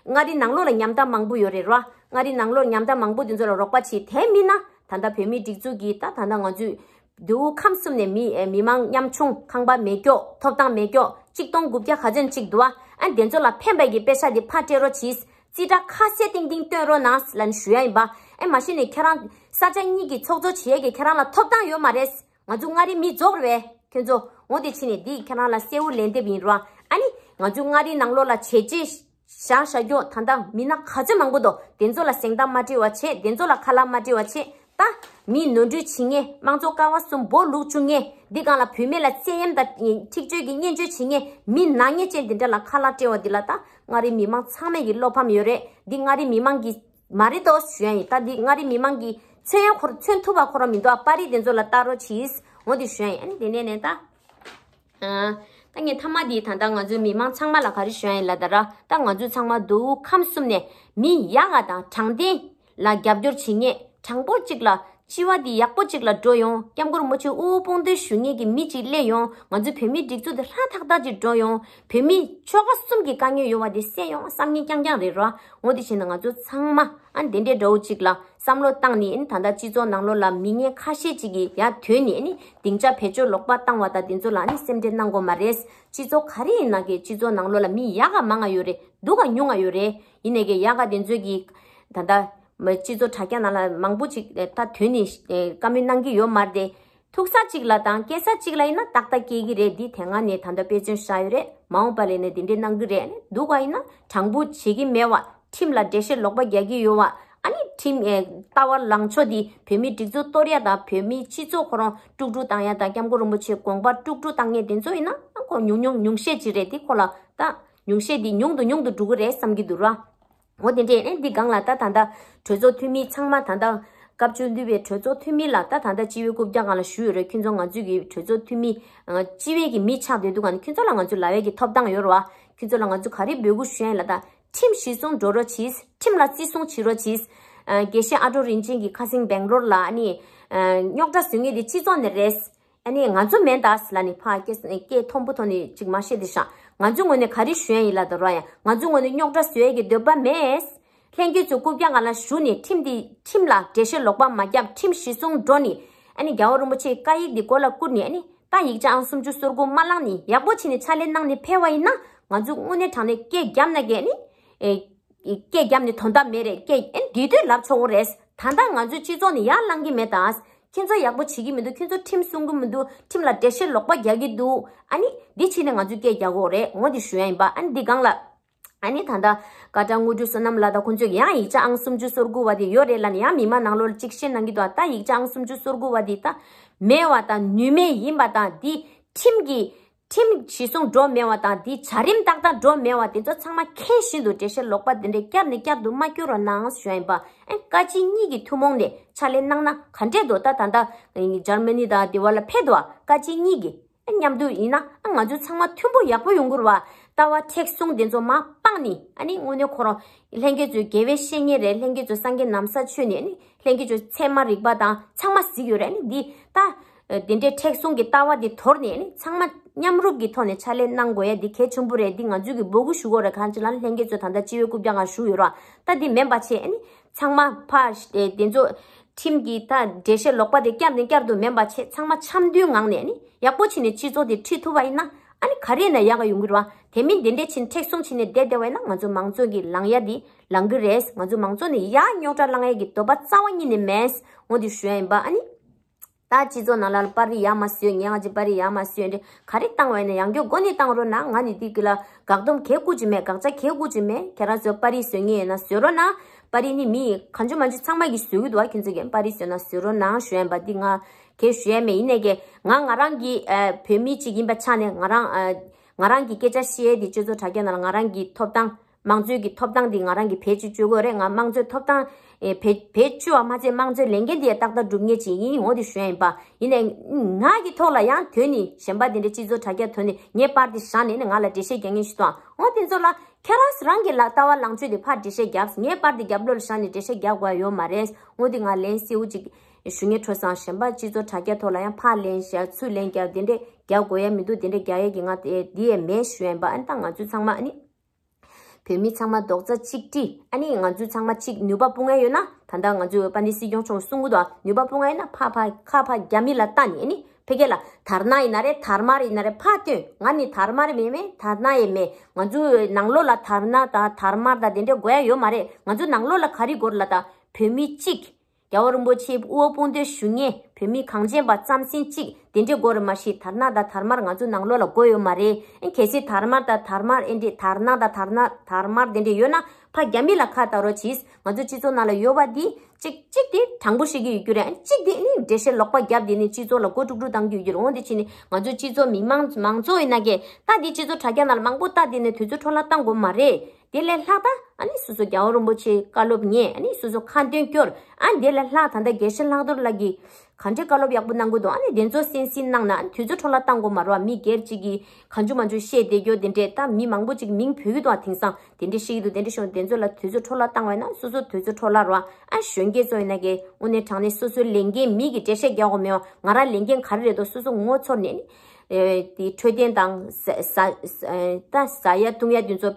མངའ་རིས་ནང་ལོགས་ལ་ཉམ་ཐག་མང་པོ་ཡོད་རེད་ར། མངའ་རིས་ནང་ལོགས་ཉམ་ཐག་མང་པོ་དེ་ཚོ་ལ་རོགས་པ་བྱེད། དེ་མིན་ན་ད་ལྟ་བོད་མིའི་སྒྲིག་འཛུགས་ཀྱིས་ད་ད་ལྟ་ང་ཚོས་མདོ་དབུས་ཁམས་གསུམ་ནས་མི་མི་མང་ཉམ་ཆུང་ཁང་པ་མེད་སྐྱོ་ཐོབ་ཐང་མེད་སྐྱོ་གཅིག་སྟོང་དགུ་བརྒྱ་ག་ཚོད་ཅིག་འདུག་ཨ། ཨ་དེ་ཚོ་ལ་ཕན་པའི་གི་དཔེ་ཆ་དེ་ཕར་སྤྲད་རོགས་གྱིས། རྩིས་ཁྲ་ཁ་གསལ་ཏིང་ཏིང་སྟོན་རོགས་གནང་ལབ་ནས་ཞུ་ཡ་ཡིན་པ། ཨེ་མ་གཞི་ནས་ཁྱེད་རང་ས་ཆ་གཉིས་ཀྱི་ཚོགས་གཙོ་བྱེད་ཡས་ཀྱི་ཁྱེད་རང་ལ་ཐོབ་ཐང་ཡོད་མ་རེད། ང་ཚོ་མངའ་རིས་མི་རྫོགས་རེད་པས་ཁྱོད་ཚོ། འོ་དེ་ཕྱིན་ནས་འདི་ཁྱེད་རང་ལ་གསལ་བོ་ལན་འདེབས་ཡིན་རོགས། ཨ་ནི་ང་ཚོ་མངའ་རིས་ནང་ལོགས་ལ་བྱས་རྗེས་བཞག་བཞག་རྒྱུ་ད་ལྟ་མི་སྣ་ག་ཚོད་མང་པོ་འདུག་དེ་ཚོ་ལ་གཟེངས་རྟགས་མ་སྤྲད་པ་བྱས། དེ་ཚོ་ལ་ཁ་ལག་མ་སྤྲད་པ་བྱས། ད་མི་ནོར་འཁྲུལ་བྱེད་མཁན། དམངས་གཙོ་ཀ་བ་གསུམ་སྦོ་ལུག་བཅུག་མཁན། འདི་སྒང་ལ་བུད་མེད་ལ་བཙན་གཡེམ་དང་འཁྲིག་སྤྱོད་ཀྱི་སྙན་སྤྱོད་བྱེད་མཁན་མི་ནག་ཉེས་ཅན་འདི་འདྲ་ལ་ཁ་ལག་སྤྲད་པ་འདི་ལ་ད་མངའ་རིས་མི་མང་ཚང་མས་ཀྱི་བློ་ཕམ་ཡོད་རེད། འདི་མངའ་རིས་མི་མང་གི་མ་རེད་དོ་ཞུ་ཡ་ཡིན། ད་འདི་མངའ་རིས་མི་མང་གི་མཚོན་ཡ་ཁོ་མཚོན་ཐུབ་པ་ཁོ་རང་མི་འདུག་ཨ། པར་རིས་དེ་ཚོ་ལ་ལྟ་རོགས་གྱིས། འོ་འདི་ཞུ་ཡ་ཡིན། ཨ་ནི་དེ་ནས་ནས་ད། ཨ། ད་ངས་མཐའ་མ་འདི་ད་ལྟ་ང་ཚོའི་མི་མང་ཚང་མ་ལ་ག་རེ་ཞུ་ཡ་ཡིན་ལབ་ད་ར། ད་ང་ཚོ་ཚང་མ་མདོ་དབུས་ཁམས་གསུམ་ནས་མི་ཡག་ག་དང་དྲང་བདེན་ལ་རྒྱབ་སྐྱོར་བྱེད་མཁན། དྲང་པོ་གཅིག་ལ་སྤྱི་བ་འདི་ཡག་པོ་གཅིག་ལ་འགྲོ་ཡོང་། སྐྱབས་མགོན་རིན་པོ་ཆེ་དབུ་འོག་དཔུང་འདེགས་ཞུ་མཁན་གྱི་མི་གཅིག་སླེབས་ཡོང་། ང་ཚོའི་བོད་མིའི་སྒྲིག་འཛུགས་འདི་ཧྲག་ཐག་ཐག་ཅིག་འགྲོ་ཡོང་། བོད་མི་ཆོལ་ཁ་གསུམ་གྱི་དཀའ་ངལ་ཡོད་པ་འདི་སེལ་ཡོང་བསམ་མཁན་རྐྱང་རྐྱང་རེད་ར། འོ་དེ་བྱས་ན་ང་ཚོ་ཚང་མ་ཨ་འདི་འདྲའི་འདྲ་བོ་གཅིག་ལ་བསམ་བློ་བཏང་ནས། ཨ་ནི་ད་ལྟ་སྤྱི་ཚོགས་ནང་ལོགས་ལ་མི་ངན་ཁ་ཤས་ཅིག་གིས་ཡར་ཐོན་ནས། ཨ་ནི་སྡིངས་ཆ་བེད་སྤྱོད་ལོག་པ་བཏང་བ་དང་དེ་ཚོ་ལ་ཨ་ནི་སེམས་ཁྲལ་གནང་དགོས་མ་རེད། སྤྱི་ཚོགས་ག་རེ་ཡིན་ན་གི་སྤྱི་ཚོགས་ནང་ལོགས་ལ་མི་ཡག་ག་མང་ང་ཡོད་རེད། སྡུག་ག་ཉུང་ང་ཡོད་རེད། ཡིན་ནའི་གི་ཡག་ག་དེ་ཚོ་གི་ད་ལྟ་མ་སྤྱི་ཚོགས་དྲ་རྒྱ་ནང་ལ་མང་པོ་ཅིག་ད་ཐོན་ནས་བཀའ་མོལ་གནང་གི་ཡོད་མ་རེད་དེ། ཐུག་ས་གཅིག་ལ་དང་སྐྱེ་ས་གཅིག་ལ་ཡིན་ན་ཏག་ཏག་སྐྱེ་གི་རེད། འདི་དེ་སྔ་ནས་ད་ལྟ་དཔེ་མཚོན་བཞག་ཡོད་རེད། མ་འོངས་པ་ལ་ནས་འདི་འདྲས་གནང་གི་རེད། སྡུག་ག་ཡིན་ན་དྲང་པོ་བྱེད་ཀྱི་མེད་པ། ཁྲིམས་ལ་འགྲེལ་བཤད་ལོག་པ་རྒྱག་གི་ཡོད་པ། ཨ་ནི་ཁྲིམས་ཨེ་ལྟ་བ་ལངས་ཕྱོགས་འདི་བོད་མིའི་སྒྲིག་འཛུགས་གཏོར་ཡ་དང་བོད་མིའི་སྤྱི་ཚོགས་ཁོ་རང་དཀྲུག་དཀྲུག་བཏང་ཡ་དང་། སྐྱབས་མགོན་རིན་པོ་ཆེའི་དགོངས་པ་དཀྲུག་དཀྲུག་བཏང་མཁན་དེ་ཚོ་ཡིན་ན་ཨ་ཁོ་ཉུང་ཉུང་ཉུང་ཤས་ཅིག་རེད། དེ་ཁོ་ལ་ད་ཉུང་ཤས་འདི་ཉུང་དུ་ཉུང་དུ་འགྲོ་གི་རེད་བསམ་གྱི་འདུག་ར། འོ་དེ་འདྲས་ཨེ་འདི་སྒང་ལ་ད་ད་ལྟ་གྲོས་ཚོགས་འཐུས་མི་ཚང་མ་ད་ལྟ་སྐབས་བཅུ་བདུན་པའི་གྲོས་ཚོགས་འཐུས་མི་ལ་ད་ད་ལྟ་སྤྱི་བའི་རྐུབ་བཀྱག་སྒང་ལ་ཞུས་ཡོད་རེད། ཁྱོད་ཚོ་ང་ཚོས་ཀྱི་གྲོས་ཚོགས་འཐུས་མི་ཨ་སྤྱི་བའི་གི་མི་ཆགས་བསྡད་འདུག་ག་ནི་ཁྱོད་ཚོ་ལ་ང་ཚོས་ལབ་ཡས་ཀྱི་ཐོབ་ཐང་ཡོད་རེད་བ། ཁྱོད་ཚོ་ལ་ང་ཚོས་ག་རེ་འབོད་སྐུལ་ཞུ་ཡ་ཡིན་ལབ་ད། ཁྲིམས་གཞི་བཟུང་འགྲོ་རོགས་གྱིས། ཁྲིམས་ལ་བརྩི་སྲུང་བྱེད་རོགས་གྱིས། ཨ་དགེ་བཤེས་ཨ་ཀྲོ་རིན་ཆེན་གྱིས་ཁ་སང་སྦེང་ལོར་ལ་ཨ་ནི་ཨ་རྙོག་དྲ་བཟོ་མཁན་དེ་སྤྱི་ཚོགས་ནས་རེད། ཨ་ནི་ང་ཚོ་མིན་ད་ལབ་ནས་ཕར་སྐད་སྐད་མཐོན་པོ་ཐོག་ནས་ཅིག་མ་བཤད་དེ་ཤག་ང་ཚོའི་ངོས་ནས་ག་རེ་ཞུ་ཡ་ཡིན་ལབ་ད་ར། ཡ་ང་ཚོའི་ངོས་ནས་རྙོག་དྲ་བཟོ་ཡ་གི་འདོད་པ་མེད། ལྷན་རྒྱས་ཚོ་རྐུབ་བཀྱག་སྒང་ལ་བཞུགས་ནས་ཁྲིམས་དེ་ཁྲིམས་ལ་འགྲེལ་བཤད་ལོག་པ་མ་བརྒྱབ། ཁྲིམས་གཞི་བཟུང་འགྲོ་ནས། ཨ་ནི་རྒྱལ་བ་རིན་པོ་ཆེའི་བཀའ་ཡིག་འདི་མགོ་ལ་བཀུར་ནས། ཨ་ནི་ད་ཡིག་ཆ་ཨང་སུམ་ཅུ་སོ་དགུ་མ་བླངས་ནས་ཡག་པོ་བྱས་ནས་ཕྱག་ལས་གནང་ནས་ཕེབས་པ་ཡིན་ན། ང་ཚོ་དངོས་གནས་དྲང་གནས་སྐད་བརྒྱབ་ན་གི་ཨ་ནི་ཨེ་སྐད་བརྒྱབ་ནས་དོན་དག་མེད་རེད། སྐད་ཨེ་འདི་དུས་ལབ་ཆོག་གི་རེད། ད་ལྟ་ང་ཚོའི་སྤྱི་ཚོགས་ནས་ཡར་ལངས་ཀྱི་མེད་ད། ཁྱེད་ཚོ་ཡག་པོ་བྱེད་ཀྱི་མི་འདུག་ཁྱེད་ཚོ་ཁྲིམས་སྲུང་གི་མི་འདུག་ཁྲིམས་ལ་འགྲེལ་བཤད་ལོག་པ་རྒྱག་གི་འདུག་ཨ་ནི་འདི་བྱས་ནས་ང་ཚོས་སྐད་རྒྱག་དགོས་རེད། འོ་འདི་ཞུ་ཡ་ཡིན་པ། ཨ་ནི་འདི་སྒང་ལ་ཨ་ནི་ད་ལྟ་བཀའ་ཁྲ་དངོས་གྲུབ་བསོད་ནམས་ལགས་དང་ཁོང་ཚོས་ཡང་ཡིག་ཆ་ཨང་སུམ་ཅུ་སོ་དགུ་བ་དེ་ཡོད་རེད་ལབ་ནས་ཡང་མི་མང་ནང་ལོགས་ལ་གཅིག་བཤད་གནང་གི་འདུག་ད་ཡིག་ཆ་ཨང་སུམ་ཅུ་སོ་དགུ་བ་དེ་ད་མེད་པ་དང་ནུས་མེད་ཡིན་པ་དང་། འདི་ཁྲིམས་ཀྱི་ཁྲིམས་གཞི་བཟུང་འགྲོ་མེད་པ་དང་། འདི་བྱ་རིམ་ཏག་ཏག་འགྲོ་མེད་པ་དེ་ཚོ་ཚང་མ་མཁྱེན་བཞིན་དུ་འགྲེལ་བཤད་ལོག་པ་དེ་འདྲས་བསྐྱར་ནས་བསྐྱར་དུ་མ་སྐྱོར་རོགས་གནང་ཞུ་ཡ་ཡིན་པ། ཨ་བཀའ་སྤྱི་གཉིས་ཀྱི་ཐུན་མོང་ནས་ཕྱག་ལས་གནང་ན་ག་འདྲས་འདུག་ད་ད་ལྟ་འཇར་མ་ནི་དང་དེ་བ་ལ་ཕེབས་འདུག་བཀའ་སྤྱི་གཉིས་ཀྱི་ཨ་མཉམ་དུ་ཡིན་ན་ཨ་ང་ཚོ་ཚང་མ་མཐུན་པོ་ཡག་པོ་ཡོང་གི་རེད་བ། ལྟ་བ་མཁྲེགས་བཟུང་དེ་ཚོ་མར་སྤངས་ནས། ཨ་ནི་དངོས་གནས་ཁོ་རང་ལྷན་རྒྱས་ཚོས་དགེ་བའི་བཤེས་གཉེན་རེད། ལྷན་རྒྱས་ཚོས་སངས་རྒྱས་ན་བཟའ་མཆོད་ནས། ཨ་ནི་ལྷན་རྒྱས་ཚོས་ཚད་མ་རིག་པ་དང་ཚང་མ་གཟིགས་ཡོད་རེད། ཨ་ནི་འདི་ད། དེ་འདྲའི་མཁྲེགས་བཟུང་གི་ལྟ་བ་འདི་དོར་ནས་ནི་ཚང་མ་མཉམ་རུབ་ཀྱི་ཐོག་ནས་ཕྱག་ལས་གནང་དགོས་ཡ་འདི་གལ་ཆེན་པོ་རེད། འདི་ང་ཚོས་ཀྱི་འབོད་སྐུལ་ཞུ་དགོས་རེད། གང་ཅི་ལབ་ན་ལྷན་རྒྱས་ཚོ་ད་ལྟ་སྤྱི་བའི་རྐུབ་བཀྱག་སྒང་བཞུགས་ཡོད་ར། ད་འདི་མེད་པ་བྱས་ནི་ཚང་མ་ཕར་དེ་ཚོ་ཁྲིམས་ཀྱི་ད་འགྲེལ་བཤད་ལོག་པ་དེ་བསྐྱར་ནས་བསྐྱར་དུ་མེད་པ་བྱས། ཚང་མ་འཆམ་མཐུན་ངང་ནས་ནི་ཡག་པོ་བྱས་ནས་སྤྱི་ཚོགས་དེ་ཁྲིད་ཐུབ་པ་ཡིན་ན། ཨ་ནི་ག་རེ་ཡིན་ན་ཡག་ག་ཡོང་གི་རེད་བ། དེ་མིན་དེ་འདྲས་བྱས་ནས་མཁྲེགས་བཟུང་བྱས་ནས་བསྡད་བསྡད་པ་ཡིན་ན་ང་ཚོ་མང་གཙོ་གི་ལངས་ཡ་འདི་ལངས་གི་རེད། ང་ཚོ་མང་གཙོ་ནས་ཡར་རྙོག་དྲ་ལངས་ཡ་གི་འདོད་པ་རྩ་བ་ཉིད་ནས་མེད། འོ་འདི་ཞུ་ཡ་ཡིན་པ། ཨ་ནི། ད་སྤྱི་ཚོགས་ནང་ལ་པར་རིས་ཡར་མར་བཟོས། ངས་ང་ཅིག་པར་རིས་ཡར་མར་བཟོས་འདྲ་ག་རེ་བཏང་བ་ཡིན་ན་ཡང་བསྐྱར་མགོ་ནས་བཏང་རོགས་གནང་། ང་ནི་འདི་གི་ལ་དགག་སྡོམ་གས་བཀུར་གྱི་མེད། དགག་བྱ་གས་བཀུར་གྱི་མེད། ཁྱེད་རང་ཚོས་པར་རིས་བཟོ་མཁན་ཡོད་ན་བཟོ་རོགས་གནང་། པར་རིས་ནི་མི་གང་བྱུང་མང་བྱུང་ཚང་མ་གིས་བཟོ་གི་འདུག་བ། ཁྱེད་ཚོ་གིས་པར་རིས་བཟོས་ན་བཟོ་རོགས་གནང་ཞུ་ཡ་ཡིན་པ། འདི་ང་གས་ཞུ་ཡ་མེད། ཡིན་ནའི་གས་ང་ང་རང་གི་ཨ་བོད་མི་གཅིག་ཡིན་པ་ཆ་ནས་ང་རང་ཨ་ང་རང་གི་སྐད་ཆ་བཤད་ཡ་འདི་སྤྱི་ཚོགས་དྲ་རྒྱ་ནང་ལ་ང་རང་གི་ཐོབ་ཐང་། དམངས་གཙོའི་གི་ཐོབ་ཐང་འདི་ང་རང་གིས་བེད་སྤྱོད་བཅོས་དགོས་རེད། ང་དམངས་གཙོའི་ཐོབ་ཐང་ཨེ་བེད་བེད་སྤྱོད་པ་མ་ཚད་དམངས་གཙོའི་ལས་འགན་འདི་ཡང་ཏག་ཏག་སྒྲུབ་མཁན་ཅིག་ཡིན། འོ་འདི་ཞུ་ཡ་ཡིན་པ། ཡིན་ནའི་ང་གི་ཐོག་ལ་ཡང་ཐོན་ནས་གཞན་པ་དེ་འདྲའི་སྤྱི་ཚོགས་དྲ་རྒྱ་ཐོན་ནས་ངའི་པར་འདི་བཞག་ནས་ནི་ང་ལ་འགྲེལ་བཤད་རྒྱག་མཁན་ཞིག་དང་། འོ་དེ་ཚོ་ལ་ཁྱེད་རང་རང་གི་ལ་ལྟ་བ་ལངས་ཕྱོགས་དེ་ཕར་འགྲེལ་བཤད་རྒྱབ། ངའི་པར་འདི་རྒྱབ་ལོགས་ལ་བཞག་ནས་འགྲེལ་བཤད་རྒྱག་དགོས་ཡ་ཡོད་མ་རེད། འོ་འདི་ང་ལན་གསལ་བོ་ཅིག་ཞུ་ངེས་འཕྲོ་སང་། གཞན་པ་སྤྱི་ཚོགས་དྲ་རྒྱ་ཐོག་ལ་ཡང་ཕར་ལན་བཞག་ཚུར་ལན་རྒྱག་དེ་འདྲས་རྒྱག་དགོས་ཡ་མི་འདུག་དེ་འདྲས་རྒྱག་ཡ་གི་ང་དེ་འདི་ཡས་མེད་ཞུ་ཡ་ཡིན་པ། ཨ་ནི་ད་ང་ཚོ་ཚང་མ་ཨ་ནི། བོད་མི་ཚང་མ་རྡོག་རྩ་གཅིག་སྒྲིལ། ཨ་ནི་ང་ཚོ་ཚང་མ་གཅིག་ནུས་པ་སྤུངས་ཡ་ཡོད་ན། ད་ལྟ་ང་ཚོ་དཔལ་ལྡན་སྲིད་སྐྱོང་མཆོག་གསུང་གི་འདུག་ནུས་པ་སྤུངས་ཡ་ཡོད་ན་ཕར་ཕར་ཁ་ཕར་རྒྱ་མི་ལ་ལྟ་ནས། ཨ་ནི་ཕ་གི་ལ་དར་ནག་ཡིན་ན་རེད། དར་དམར་ཡིན་ན་རེད། ཕར་སྟོན། ང་ནི་དར་དམར་མེད་མེད། དར་ནག་ཡང་མེད། ང་ཚོའི་ནང་ལོགས་ལ་དར་ནག་དང་དར་དམར་དང་དེ་འདྲ་དགོས་ཡ་ཡོད་མ་རེད། ང་ཚོ་ནང་ལོགས་ལ་ག་རེ་དགོས་རེད་ལབ་ད། བོད་མི་གཅིག་རྒྱལ་བ་རིན་པོ་ཆེའི་དབུ་འོག་དཔུང་སྡེ་ཞུ་མཁན་བོད་མི་གངས་ཅན་པ་རྩམ་ཟན་གཅིག་དེ་འདྲས་དགོས་རེད། མ་གཞི་དར་ནག་དང་དར་དམར་ང་ཚོ་ནང་ལོགས་ལ་དགོས་ཡོད་མ་རེད། ཨེ་གལ་སྲིད་དར་དམར་དང་དར་དམར་ཨེ་འདྲས་དར་ནག་དང་དར་ནག་དར་དམར་དེ་འདྲས་ཡོད་ན་ཕར་རྒྱ་མི་ལ་ཁ་བལྟ་རོགས་གྱིས། ང་ཚོ་སྤྱི་ཚོགས་ནང་ལ་ཡོད་པ་འདི་གཅིག་གཅིག་དེ་དྲང་པོ་བཤད་ཀྱི་ཡོད་རྒྱུ་རེད། ཨེ་གཅིག་དེ་ནི་འགྲེལ་བཤད་ལོག་པ་བརྒྱབ་དེ་ནི་སྤྱི་ཚོགས་ལ་མགོ་དཀྲུག་དཀྲུག་བཏང་གི་ཡོད་རྒྱུ་རེད། འོ་དེ་བྱས་ནི་ང་ཚོ་སྤྱི་ཚོགས་མི་མང་མང་ཚོགས་ཡིན་ན་གས་ད་དེ་སྤྱི་ཚོགས་དྲ་རྒྱ་ནང་ལ་མང་པོ་ལྟ་དེ་ནི་དུས་ཚོད་འཕྲོ་བརླག་བཏང་དགོས་མ་རེད། དེ་ལས་ལྷག་ད་ཨ་ནི་སོ་སོ་རྒྱལ་བ་རིན་པོ་ཆེའི་བཀའ་སློབ་ཉན། ཨ་ནི་སོ་སོ་ཁ་འདོན་སྐྱོར། ཨ་དེ་ལས་ལྷག་ད་ལྟ་དགེ་བཤེས་ལྷག་རྡོར་ལགས་ཀྱིས་ ག་འདྲའི་བཀའ་སློབ་ཡག་པོ་གནང་གི་འདུག་ཨ་ནི་དེ་ཚོ་གསན་གཟིགས་གནང་ན་དུས་ཚོད་འཕྲོ་བརླག་བཏང་དགོས་མ་རེད་བ། མི་སྒེར་གཅིག་གིས་གང་བྱུང་མང་བྱུང་བཤད་བསྡད་རྒྱུ་དེ་འདྲས། ད་མི་མང་པོ་ཅིག་མིང་འབོད་ཀྱི་འདུག་ཨ། དེང་སང་དེ་འདྲས་བཤད་ཀྱི་འདུག་དེ་འདྲས་བྱུང་། དེ་ཚོ་ལ་དུས་ཚོད་འཕྲོ་བརླག་བཏང་བ་ཡིན་ན་སོ་སོ་དུས་ཚོད་འཕྲོ་བརླག་རེད་བ། ཨ་གཞོན་སྐྱེས་ཚོ་ཡིན་ན་གི་དངོས་གནས་དྲང་གནས་སོ་སོའི་ལས་འགན་མི་གི་འགྲེལ་བཤད་རྒྱག་དགོས་མེད་བ། ང་རང་ལས་འགན་ག་རེ་རེད་འདུག་སོ་སོ་ངོ་ཚོར་ནས་ནི། ཨེ་དེ་འཕྲོད་བསྟེན་དང་ཟ་ཟ་ཟ་ཨེ་ད་ཟ་ཡ་བཏུང་ཡ་དེ་ཚོ་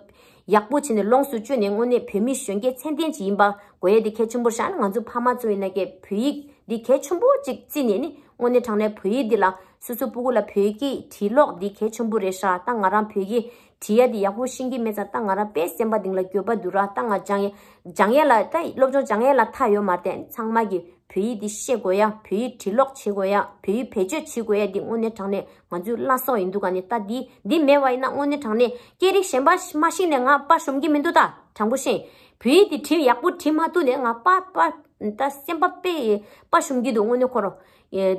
ཡག་པོ་བྱས་ནས་ལོངས་སུ་སྤྱོད་ནས་དངོས་གནས་བོད་མི་གཞོན་སྐྱེས་ཚད་ལྡན་ཅིག་ཡིན་པ་དགོས་ཡ་དེ་གལ་ཆེན་པོ་རེད་ཤག་ང་ཚོ་ཕ་མ་ཚོ་ཡིན་ན་གི་བོད་ཡིག་འདི་གལ་ཆེན་པོ་ཅིག་བརྩིས་ནས་ནི་དངོས་གནས་དྲང་གནས་བོད་ཡིག་འདི་ལ་སོ་སོ་སྤུ་གུ་ལ་བོད་ཡིག་གི་བྲིས་ཀློག་འདི་གལ་ཆེན་པོ་རེད་ཤག་ད་ང་རང་བོད་ཡིག་བྲིས་ཡ་འདི་ཡག་པོ་ཤེས་ཀྱི་མེད་ཙང་ད་ང་རང་དཔེ་སེམས་པ་གཏིང་ལ་འགྱོད་པ་འདུག་ར། ད་ང་སྦྱང་ཡ་སྦྱང་ཡ་ལ་ད་སློབ་སྦྱོང་སྦྱང་ཡ་ལ་མཐའ་ཡོད་མ་རེད་དེ། ཚང་མ་གི་བོད་ཡིག་འདི་ཤེས་དགོས་ཡ། བོད་ཡིག་བྲིས་ཀློག་བྱེད་དགོས་ཡ། བོད་ཡིག་བེད་སྤྱོད་བྱེད་དགོས་ཡ་འདི་དངོས་གནས་དྲང་གནས་ང་ཚོའི་བླ་སྲོག་ཡིན་འདུག་ག་ནི་ད་འདི་འདི་མེད་པ་ཡིན་ན་དངོས་གནས་དྲང་གནས་སྐད་རིགས་གཞན་པ་མ་ཤེས་ནས་ང་དཔའ་ཞུམ་གྱི་མི་འདུག་ད་དྲང་པོ་བཤད། བོད་ཡིག་འདི་བྲིས་ཡག་པོ་བྲིས་མ་ཐུབ་ནས་ང་དཔའ་དཔའ་ད་སེམས་པ་དཔེ་དཔའ་ཞུམ་གྱི་འདུག་དངོས་གནས་ཁོ་རང་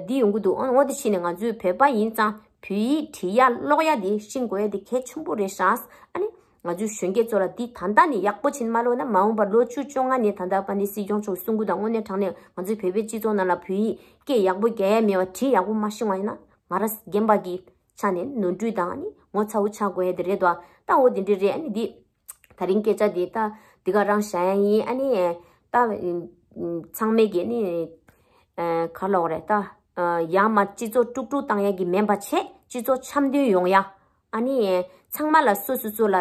འདི་ཡོང་གི་འདུག་འོ་འོ་དེ་བྱས་ནས་ང་ཚོའི་བོད་པ་ཡིན་ཙང་བོད་ཡིག་བྲིས་ཡ་ཀློག་ཡ་འདི་ཤེས་དགོས་ཡ་འདི་གལ་ཆེན་པོ་རེད་ཤག་ཨ་ནི། ང་ཚོའི་གཞོན་སྐྱེས་ཚོ་ལ་འདི་ད་ལྟ་ནས་ཡག་པོ་བྱིན་མ་ལོག་ན་མ་འོངས་པར་ལོ་བཅུ་བཅོ་ལྔ་ནས་ད་ལྟ་ཕ་ནི་སྲིད་སྐྱོང་མཆོག་གསུང་གི་དང་དངོས་གནས་དྲང་གནས་ང་ཚོའི་བོད་པའི་སྤྱི་ཚོགས་ནང་ལ་བོད་ཡིག་སྐད་ཡག་པོ་རྒྱག་ཡ་མེད་པ་བྲིས་ཡག་པོ་མ་ཤེས་པ་ཡིན་ན་ང་རང་རྒན་པ་གི་ཆ་ནས་ནོར་འཁྲུལ་དང་ནི་ངོ་ཚ་བོ་ཆགས་དགོས་ཡ་དེ་རེད་དོ། ད་འོ་དེ་འདྲ་རེད། ཨ་ནི་འདི་ད་རིང་སྐད་ཆ་འདི་ད་འདི་ག་རང་བཤད་ཡ་ཡིན། ཨ་ནི་ད་ཚང་མས་ཀྱི་ནི་ག་ལོག་རེད། ད་ཡང་མ་སྤྱི་ཚོགས་དཀྲུག་དཀྲུག་བཏང་ཡ་གི་མེན་པ་བྱས་སྤྱི་ཚོགས་འཆམ་མཐུན་ཡོང་ཡ། ཨ་ནི། ཚང་མ་ལ་སོ་སོ་སོ་ལ་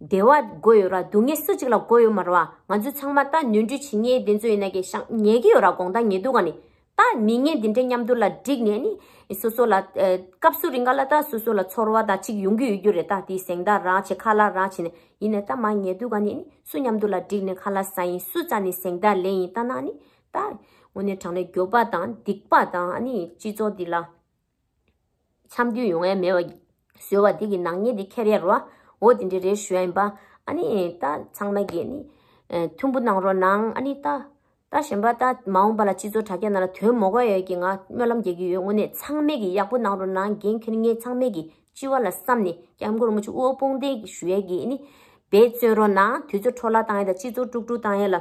བདེ་བ་དགོས་ཡོད་ར། སྡུག་བསྔལ་སུ་གཅིག་ལ་དགོས་ཡོད་མ་རེད་བ། ང་ཚོ་ཚང་མ་ད་ནོར་འཁྲུལ་བྱེད་མཁན་དེ་ཚོ་ཡིན་ན་གི་ཤག་ཉལ་གི་ཡོད་ར། དགོང་དག་ཉལ་དུས་ག་ནི། ད་མི་ངན་འདི་འདྲ་མཉམ་དུ་ལ་བསྒྲིགས་ནས་ནི། སོ་སོ་ལ། སྐབས་སུ་རིང་ག་ལ་ད་སོ་སོ་ལ་ཚོར་བ་ད་ཅིག་ཡོང་གི་ཡོད་རྒྱུ་རེད། ད་དེའི་གཟེངས་རྟགས་རག་བྱས་ཁ་ལག་རག་བྱས་ནས་ཡིན་ནས་ད་མ་ཉལ་དུས་ག་ནི་ནི་སུ་མཉམ་དུ་ལ་བསྒྲིགས་ནས་ཁ་ལག་ཟ་ཡིན། སུ་རྩ་ནས་གཟེངས་རྟགས་ལེན་ཡིན། ད་ན་ནི། ད། དངོས་གནས་དྲང་གནས་འགྱོད་པ་དང་སྡིག་པ་དང་ཨ་ནི་སྤྱི་ཚོགས་འདི་ལ། འཆམ་མཐུན་ཡོང་ཡ་མེད་པ་བཟོས་པ་འདི་གི་ནག་ཉེས་འདི་འཁྱེར་ཡ་རོ། འོ་དེ་འདྲ་རེད་ཞུ་ཡ་ཡིན་པ། ཨ་ནི་ད་ཚང་མ་གིས་ནི་མཐུན་པོ་གནང་རོགས་གནང་། ཨ་ནི་ད་ད་གཞན་པ་ད་མ་འོངས་པ་ལ་སྤྱི་ཚོགས་དྲ་རྒྱ་ནང་ལ་དོན་མ་གོ་ཡ་གི་ང་སྨོན་ལམ་རྒྱག་གི་ཡོད། དངོས་གནས་ཚང་མས་གིས་ཡག་པོ་གནང་རོགས་གནང་། འགན་འཁྱེར་མཁན་ཚང་མས་གིས་སྤྱི་བ་ལ་བསམ་ནས་སྐྱབས་མགོན་རིན་པོ་ཆེ་དབུ་བ་དཔུང་སྡེ་གིས་ཞུ་ཡ་གི་ནི་འབད་བརྩོན་རོགས་གནང་། དུས་ཚོད་འཕྲོ་བརླག་བཏང་ཡ་དང་སྤྱི་ཚོགས་དཀྲུག་དཀྲུག་བཏང་ཡ་ལ།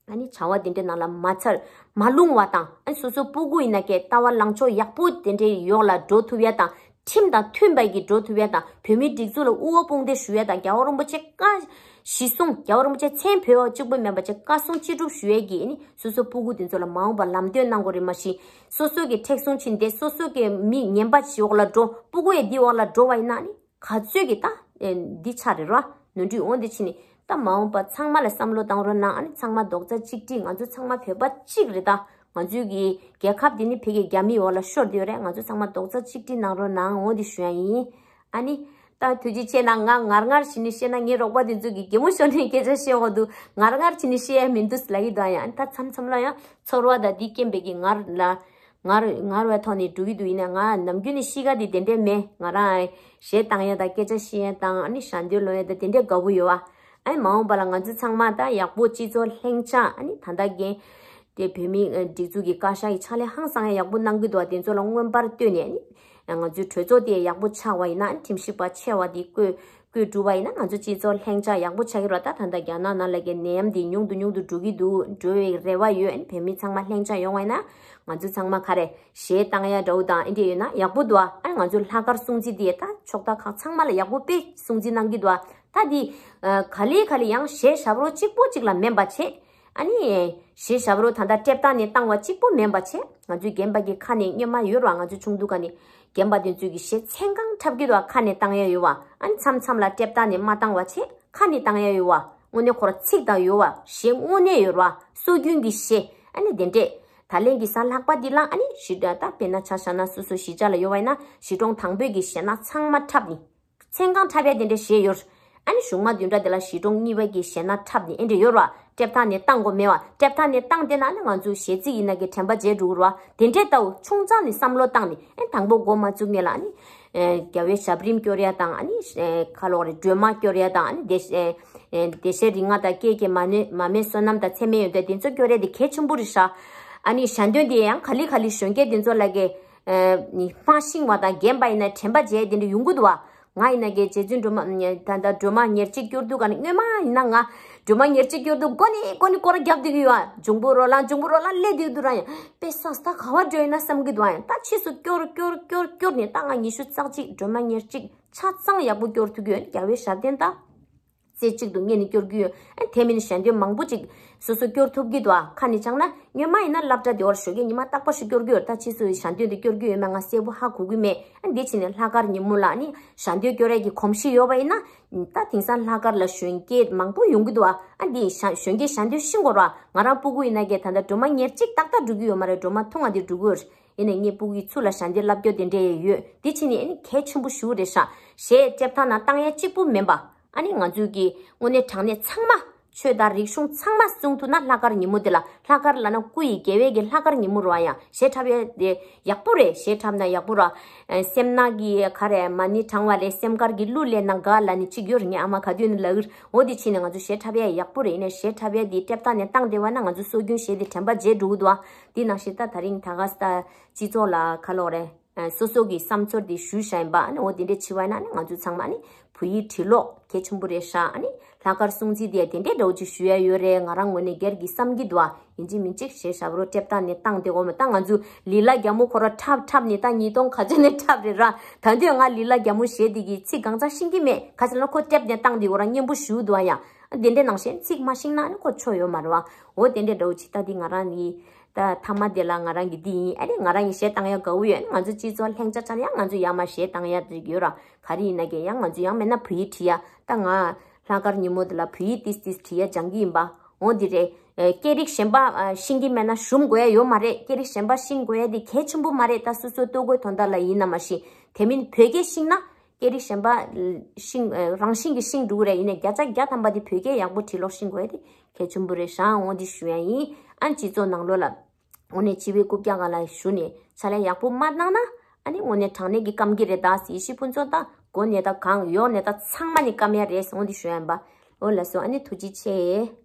ཨ་ནི་བྱ་བ་དེ་འདྲའི་ནང་ལ་མ་ཚར་མ་ལྷུང་བ་དང་། ཨ་ནི་སོ་སོ་སྤུ་གུ་ཡིན་ན་ཀྱེ་ལྟ་བ་ལངས་ཕྱོགས་ཡག་པོ་དེ་འདྲའི་ཡོག་ལ་འགྲོ་ཐུབ་ཡ་དང་། ཁྲིམས་དང་མཐུན་པ་གི་འགྲོ་ཐུབ་ཡ་དང་། བོད་མིའི་སྒྲིག་འཛུགས་ལ་དབུ་བ་དཔུང་སྡེ་ཞུ་ཡ་དང་། རྒྱལ་བ་རིན་པོ་ཆེ་བཀའ་གཞི་བཟུང་། རྒྱལ་བ་རིན་པོ་ཆེ་མཚན་བོད་པ་གཅིག་པུ་མིན་པ་བྱས་བཀའ་གསུང་ཅི་སྒྲུབ་ཞུ་ཡ་གི་ཨ་ནི་སོ་སོ་སྤུ་གུ་དེ་ཚོ་ལ་མ་འོངས་པ་ལམ་སྟོན་གནང་དགོས་རེད། མ་གཞི་སོ་སོ་གི་མཁྲེགས་བཟུང་ཕྱིན་ཏེ་སོ་སོ་གི་མི་ངན་པ་ཞིག་འོག་ལ་འགྲོ། སྤུ་གུ་ཡ་འདི་འོག་ལ་འགྲོ་བ་ཡིན་ན་ཨ་ནི། ག་ཚོད་ཀྱི་ད། ཨེ། འདི་ཆ་རེད་རོ། ནོར་འཁྲུལ་འོང་འདི་ཕྱིན་ནི། ད་མ་འོངས་པ་ཚང་མ་ལ་བསམ་བློ་བཏང་རོགས་གནང་། ཨ་ནི་ཚང་མ་རྡོག་རྩ་གཅིག་སྒྲིལ། ང་ཚོ་ཚང་མ་བོད་པ་གཅིག་རེད་ད། ང་ཚོའི་གི་རྒྱལ་ཁབ་འདི་ནི་ཕ་གི་རྒྱ་མིའི་འོག་ལ་ཤོར་བསྡད་ཡོད་རེད། ང་ཚོ་ཚང་མ་རྡོག་རྩ་གཅིག་སྒྲིལ་གནང་རོགས་གནང་འོང་འདི་ཞུ་ཡ་ཡིན། ཨ་ནི། ད་ཐུགས་རྗེ་ཆེ་གནང་། ང་ངར་ངར་བྱས་ནི་བཤད་ན་ངའི་རོགས་པ་འདི་ཚོ་གི་གད་མོ་ཤོར་ནས་སྐད་ཆ་བཤད་འོག་ཏུ་ངར་ངར་བྱས་ནི་བཤད་ཡ་མི་འདུག་ལབ་ཀྱི་འདུག་ཡང་ད་མཚམས་མཚམས་ལ་ཡང་ཚོར་བ་དང་འདི་སྐྱེན་པའི་གི་ངར་ལ། ངར་ངར་བའི་ཐོག་ནས་འགྲོ་གི་འདུག་ཡིན་ན་ང་ནམ་རྒྱུན་ནས་གཤིས་ཀ་འདི་དེ་འདྲས་མེད། ང་རང་གཞས་བཏང་ཡ་དང་སྐད་ཆ་བཤད་ཡ་དང་ཨ་ནི་ཞལ་འདོན་ལོན་ཡ་དང་དེ་འདྲས་དགའ་པོ་ཡོད་བ། ཨ་ནི་མ་འོངས་པ་ལ་ང་ཚོ་ཚང་མ་ད་ཡག་པོ་སྤྱི་ཚོགས་ལྷིང་འཇགས། ཨ་ནི་ད་ལྟ་རྒན་དེ་བོད་མི་སྒྲིག་འཛུགས་ཀྱི་བཀའ་ཤག་གི་ཕྱག་ལས་ཧང་སང་ཡ་ཡག་པོ་གནང་གི་འདུག་བ། དེ་ཚོ་ལ་མངོན་པར་བསྟོད་ནས་ཨ་ནི་ང་ཚོའི་གྲོས་ཚོགས་དེ་ཡག་པོ་ཆགས་པ་ཡིན་ན། ཨ་ནི་ཁྲིམས་ཞིབ་པ་ཆེ་བ་དེ་བསྐོས། བསྐོས་གྲུབ་པ་ཡིན་ན་ང་ཚོ་སྤྱི་ཚོགས་ལྷིང་འཇགས་ཡག་པོ་ཆགས་ཀྱི་རེད་བ། ད་ད་ལྟ་རྒྱ་ནག་ནང་ལ་གི་ནད་ཡམས་འདི་ཉུང་དུ་ཉུང་དུ་འགྲོ་གི་འདུག་འགྲོ་བའི་རེ་བ་ཡོད། ཨ་ནི་བོད་མི་ཚང་མ་ལྷིང་འཇགས་ཡོང་བ་ཡིན་ན་ང་ཚོ་ཚང་མ་ག་རེ་གཞས་བཏང་ཡ་འདྲ་བོ་དང་ཨེ་འདྲ་ཡོད་ན་ཡག་པོ་འདུག་ཨ་ནི་ང་ཚོ་ལྷག་དཀར་སྲུང་བརྩི་འདི་ད་ཕྱོགས་མཐའ་ཁག་ཚང་མ་ལ་ཡག་པོ་དཔེ་སྲུང་བརྩི་གནང་གི་འདུག་ད་འདི་ག་ལེ་ག་ལེ་ཡང་གཞས་ཞབས་བྲོ་གཅིག་པོ་གཅིག་ལ་མིན་པ་བྱས། ཨ་ནི། གཞས་ཞབས་བྲོ་ད་ལྟ་ལྟེབ་ཐག་ནས་བཏང་བ་གཅིག་པོ་མིན་པ་བྱས། ང་ཚོའི་རྒན་པ་གི་ཁ་ནས་སྔོན་མ་ཡོད་ར། ང་ཚོ་ཆུང་དུས་ཀ་ནས་རྒན་པ་དེ་ཚོས་གི་གཞས་མཚན་གང་འཁྲབ་ཀྱི་འདུག་ཁ་ནས་བཏང་ཡ་ཡོད་བ། ཨ་ནི་མཚམས་མཚམས་ལ་ལྟེབ་ཐག་ནས་མ་བཏང་བ་བྱས་ཁ་ནས་བཏང་ཡ་ཡོད་བ། དངོས་གནས་ཁོ་ར་ཚིག་དང་ཡོད་བ། གཞས་དངོས་གནས་ཡོད་བ། སྲོལ་རྒྱུན་གྱི་གཞས། ཨ་ནི་དེ་འདྲས། ད་ལན་གྱི་གཟའ་ལྷག་པ་འདི་ལ་ཨ་ནི་གཞིས་ད་དཔེར་ན་ཆ་བཞག་ན་སོ་སོ་གཞིས་ཆགས་ལ་ཡོད་བ་ཡིན་ན་གཞིས་གྲོང་དང་པོའི་གི་གཞས་སྣ་ཚང་མ་འཁྲབ་ནི། མཚན་གང་འཁྲབ་ཡ་དེ་འདྲའི་གཞས་ཡོད། ཨ་ནི་གཞུག་མ་བདུན་ཕྲག་དེ་ལ་གཞིས་གྲོང་གཉིས་པ་གི་གཞས་སྣ་འཁྲབ་ནི་ཨེ་འདྲ་ཡོད་ར། ལྟེབ་ཐག་ནས་བཏང་དགོས་མེད་བ། ལྟེབ་ཐག་ནས་བཏང་དེ་ན་ནི་ང་ཚོའི་གཞས་ཚིག་ཡིན་ན་གི་དྲན་པ་བརྗེད་འགྲོ་གི་ར། དེ་འདྲའི་ལྟ་བུ་ཆུང་ཙག་ནས་བསམ་བློ་བཏང་ནི་ཨེ་དང་པོ་འགོ་མ་བཙུགས་ནས་ལ་ཨ་ནི། རྒྱལ་བའི་ཞབས་རིམ་སྐྱོར་ཡ་དང་ཨ་ནི། ཁ་ལོག་རེ་སྒྲོལ་མ་སྐྱོར་ཡ་དང་ཨ་ནི་བདེ་བདེ་གཤེགས་རིག་སྔགས་དང་ཀྱེ་ཀྱེ་མ་ནོད་མ་སྨད་བསོད་ནམས་དང་ཚད་མེད་ཡོན་ཏན་དེ་ཚོ་སྐྱོར་ཡ་དེ་གལ་ཆེན་པོ་རེད་ཤག་ཨ་ནི་ཞལ་འདོན་དེ་ཡང་ག་ལེ་ག་ལེ་གཞོན་སྐྱེས་དེ་ཚོ་ལ་གི་མ་ཤེས་པ་དང་རྒན་པ་ཡིན་ན་དྲན་པ་བརྗེད་དེ་འདྲ་ཡོང་གི་འདུག་བ། ང་ཡིན་ན་གི་རྗེ་བཙུན་སྒྲོལ་མ་ད་ལྟ་སྒྲོལ་མ་ཉེར་གཅིག་སྐྱོར་དུས་ག་ནི་སྔོན་མ་ཡིན་ན་ང་ སྒྲོལ་མ་ཉེར་གཅིག་སྐྱོར་དུས་མགོ་ནས་མགོ་ནས་སྐོར་ར་བརྒྱབ་བསྡད་ཀྱི་ཡོད་ཨ། འབྱུང་པོ་རོ་ལངས་འབྱུང་པོ་རོ་ལངས་སླེབས་བསྡད་འདུག་ར། ཡང་དཔེ་ས་ས་ག་བ་འགྲོ་ཡིན་ན་བསམ་གྱི་འདུག་ཨ། ཡང་ད་ཕྱིས་སུ་སྐྱོར་སྐྱོར་སྐྱོར་སྐྱོར་ནས་ད་ང་ཉི་ཤུ་རྩ་གཅིག་སྒྲོལ་མ་ཉེར་གཅིག་ཆ་ཚང་ཡག་པོ་སྐྱོར་ཐུབ་ཀྱི་ཡོད། རྒྱལ་བའི་ཞབས་བརྟན་ད། རྩེ་གཅིག་ཏུ་ངེས་ནས་སྐྱོར་གྱི་ཡོད། ཨ་དེ་མིན་ཞལ་འདོན་མང་པོ་ཅིག་སོ་སོ་སྐྱོར་ཐུབ་ཀྱི་འདུག་ཨ། ཁ་ནས་བྱང་ན་སྔོན་མ་ཡིན་ན་སློབ་གྲྭ་དེ་བར་ཞོགས་ཀས་ཉི་མ་རྟག་པར་ཞིག་སྐྱོར་གྱི་ཡོད། ད་ཕྱིས་སུ་ཞལ་འདོན་དེ་སྐྱོར་གྱི་ཡོད་མེད་ང་གསལ་པོ་ཧ་གོ་གི་མེད། ཨ་འདི་ཕྱིན་ནས་ལྷག་དཀར་ཉིན་མོ་ལ་ནི་ཞལ་འདོན་སྐྱོར་ཡས་ཀྱི་གོམས་གཤིས་ཡོད་པ་ཡིན་ན། ད་དེང་སང་ལྷག་དཀར་ལ་གཞོན་སྐྱེས་མང་པོ་ཡོང་གི་འདུག་ཨ། ཨ་འདི་ཞལ་གཞོན་སྐྱེས་ཞལ་འདོན་ཤེས་དགོས་ར། ང་རང་སྤུ་གུ་ཡིན་ན་གས་ད་ལྟ་སྒྲོལ་མ་ཉེར་གཅིག་ཏག་ཏག་འགྲོ་གི་ཡོད་མ་རེད། སྒྲོལ་མ་ཐུང་བ་དེ་འགྲོ་གི་ཡོད་རེད། ཡིན་ནའི་ངའི་སྤུ་གུའི་ཚུར་ལ་ཞལ་འདོན་བསླབ་རྒྱུ་དེ་འདྲས་ཡོད། འདི་ཕྱིན་ནས་ཨ་ནི་གལ་ཆེན་པོ་ཞེ་པོ་རེད་ཤག་གཞས་སློབ་གྲྭ་ནང་བཏང་ཡ་གཅིག་པུ་མིན་པ། ཨ་ནི་ང་ཚོའི་གི་དངོས་གནས་དྲང་གནས་ཚང་མ་ཆོས་དང་རིག་གཞུང་ཚང་མ་སྲུང་ཐུབ་ན་ལྷག་དཀར་ཉིན་མོ་དེ་ལ། ལྷག་དཀར་ལབ་ན་སྐུ་ཡི་དགེ་བའི་གི་ལྷག་དཀར་ཉིན་མོ་རེད་པ། ཡང་གཞས་འཁྲབ་ཡ་དེ་ཡག་པོ་རེད། གཞས་འཁྲབ་ན་ཡག་པོ་རེད། ཨ་སེམས་ནང་གི་ག་རེ་མ་ཎི་བགྲང་བ་ལས་སེམས་དཀར་གྱི་གླུ་ལེན་ན་དགའ་ལབ་ནི་གཅིག་ཡོད་རེད། ངའི་ཨ་མ་ག་དུས་ནས་ལབ་ཀྱི་རེད། འོ་དེ་ཕྱིན་ནས་ང་ཚོ་གཞས་འཁྲབ་ཡ་ཡག་པོ་རེད། ཡིན་ནའི་གཞས་འཁྲབ་ཡ་དེ་སློབ་གྲྭ་ནས་བཏང་བསྡད་པ་ན་ང་ཚོ་སྲོལ་རྒྱུན་གཞས་དེ་དྲན་པ་བརྗེད་འགྲོ་གི་འདུག་ཨ། དེ་ནང་བཞིན་ད་དེ་རིང་ད་ག་ས་སྤྱི་ཚོགས་ལ་ག་ལབ་དགོས་རེད། ཨ་སོ་སོ་གི་བསམ་ཚུལ་དེ་ཞུས་བཞག་ཡིན་པ། ཨ་ནི་འོ་དེ་འདྲས་བྱས་པ་ཡིན་ན་ཨ་ནི་ང་ཚོ་ཚང་མ་ཨ་ནི་བོད་ཡིག་བྲིས་ཀློག་གལ་ཆེན་པོ་རེད་ཤག་ཨ་ནི་ལྷག་དཀར་སྲུང་བརྩི་དེ་དེ་འདྲས་འདྲ་བོ་ཅིག་ཞུ་ཡ་ཡོད་རེད། ང་རང་ངོས་ནས་སྒེར་གྱི་བསམ་གྱི་འདུག་ཨ། ཡིན་གཅིག་མིན་གཅིག་གཞས་ཞབས་བྲོ་སློབ་གྲྭ་ནས་བཏང་བསྡད་དགོས་མེད། ད་ང་ཚོ་ལི་ལ་རྒྱལ་མོ་ཁོ་རང་འཁྲབ་འཁྲབ་ནས་ད་ཉིས་སྟོང་ག་ཚོད་ནས་འཁྲབ་རེད་ར། ད་དུང་ང་ལི་ལ་རྒྱལ་མོ་གཞས་དེ་གི་ཚིག་གང་ཚང་ཤེས་ཀྱི་མེད། ག་ཚོད་ལ་ཁོ་སློབ་གྲྭ་ནས་བཏང་བསྡད་དགོས་ར། སྙན་པོ་ཞུ་འདུག་ཨ། ཡང་དེ་འདྲས་ནང་བཞིན་ཚིག་མ་ཤེས་ན་ཨ་ནི་ཁོ་ཆོ་ཡོད་མ་རེད་པ། འོ་དེ་འདྲས་འདྲ་བོ་ཅིག་ད་དེ་ང་རང་ནི། ད་མཐའ་མ་དེ་ལ་ང་རང་གི་འདི་ཡིན། ཨ་ནི་ང་རང་གི་གཞས་བཏང་ཡ་དགའ་བོ་ཡོད། ང་ཚོ་སྤྱི་ཚོགས་ལྷིང་འཇགས་ཆགས་ན་ཡང་ང་ཚོ་ཡར་མར་གཞས་བཏང་ཡ་ཅིག་ཡོད་ར། ག་རེ་ཡིན་ན་གས་ཡང་ང་ཚོ་ཡང་མིན་ན་བོད་ཡིག་བྲིས་ཡ། ད་ང་ལྷག་དཀར་ཉིན་མོ་དེ་ལ་བོད་ཡིག་ཏིས་ཏིས་བྲིས་ཡ་སྦྱང་གི་ཡིན་པ། འོ་འདི་རེད། ཨེ་སྐད་རིགས་གཞན་པ་ཨ་ཤེས་ཀྱི་མེད་ན་ཞུམ་དགོས་ཡ་ཡོད་མ་རེད། སྐད་རིགས་གཞན་པ་ཤེས་དགོས་ཡ་དེ་གལ་ཆེན་པོ་མ་རེད། ད་སོ་སོ་ལྟོ་གོས་དོན་དག་ལ་ཡིན་ན་མ་གཞི། དེ་མིན་བོད་སྐད་ཤེས་ན་སྐད་རིགས་གཞན་པ་ཤེས་ཨེ་རང་བཞིན་གྱིས་ཤེས་འགྲོ་གི་རེད། ཡིན་ནའི་བརྒྱ་ཆ་བརྒྱ་ཐམ་པ་དེ་བོད་སྐད་ཡག་པོ་བྲིས་ཀློག་ཤེས་དགོས་ཡ་དེ་གལ་ཆེན་པོ་རེད་ཤག་འོ་འདི་ཞུ་ཡ་ཡིན། ཨ་ནི་སྤྱི་ཚོགས་ནང་ལོགས་ལ། དངོས་གནས་སྤྱི་བའི་རྐུབ་བཀྱག་སྒང་ལ་བཞུགས་ནས་ཕྱག་ལས་ཡག་པོ་མ་གནང་ན། ཨ་ནི་དངོས་གནས་དྲང་གནས་ཀྱི་སྐམ་གྱི་རེད། ད་ཡེ་ཤེས་ཕུན་ཚོགས་ད་མགོ་ནས་ད་གང་ཡོག་ནས་ད་ཚང་མ་ནས་སྐམ་ཡ་རེད་ཟེར་འོ་འདི་ཞུ་ཡ་ཡིན་པ། འོ་ལགས་སོ། ཨ་ནི་ཐུགས་རྗེ་ཆེ།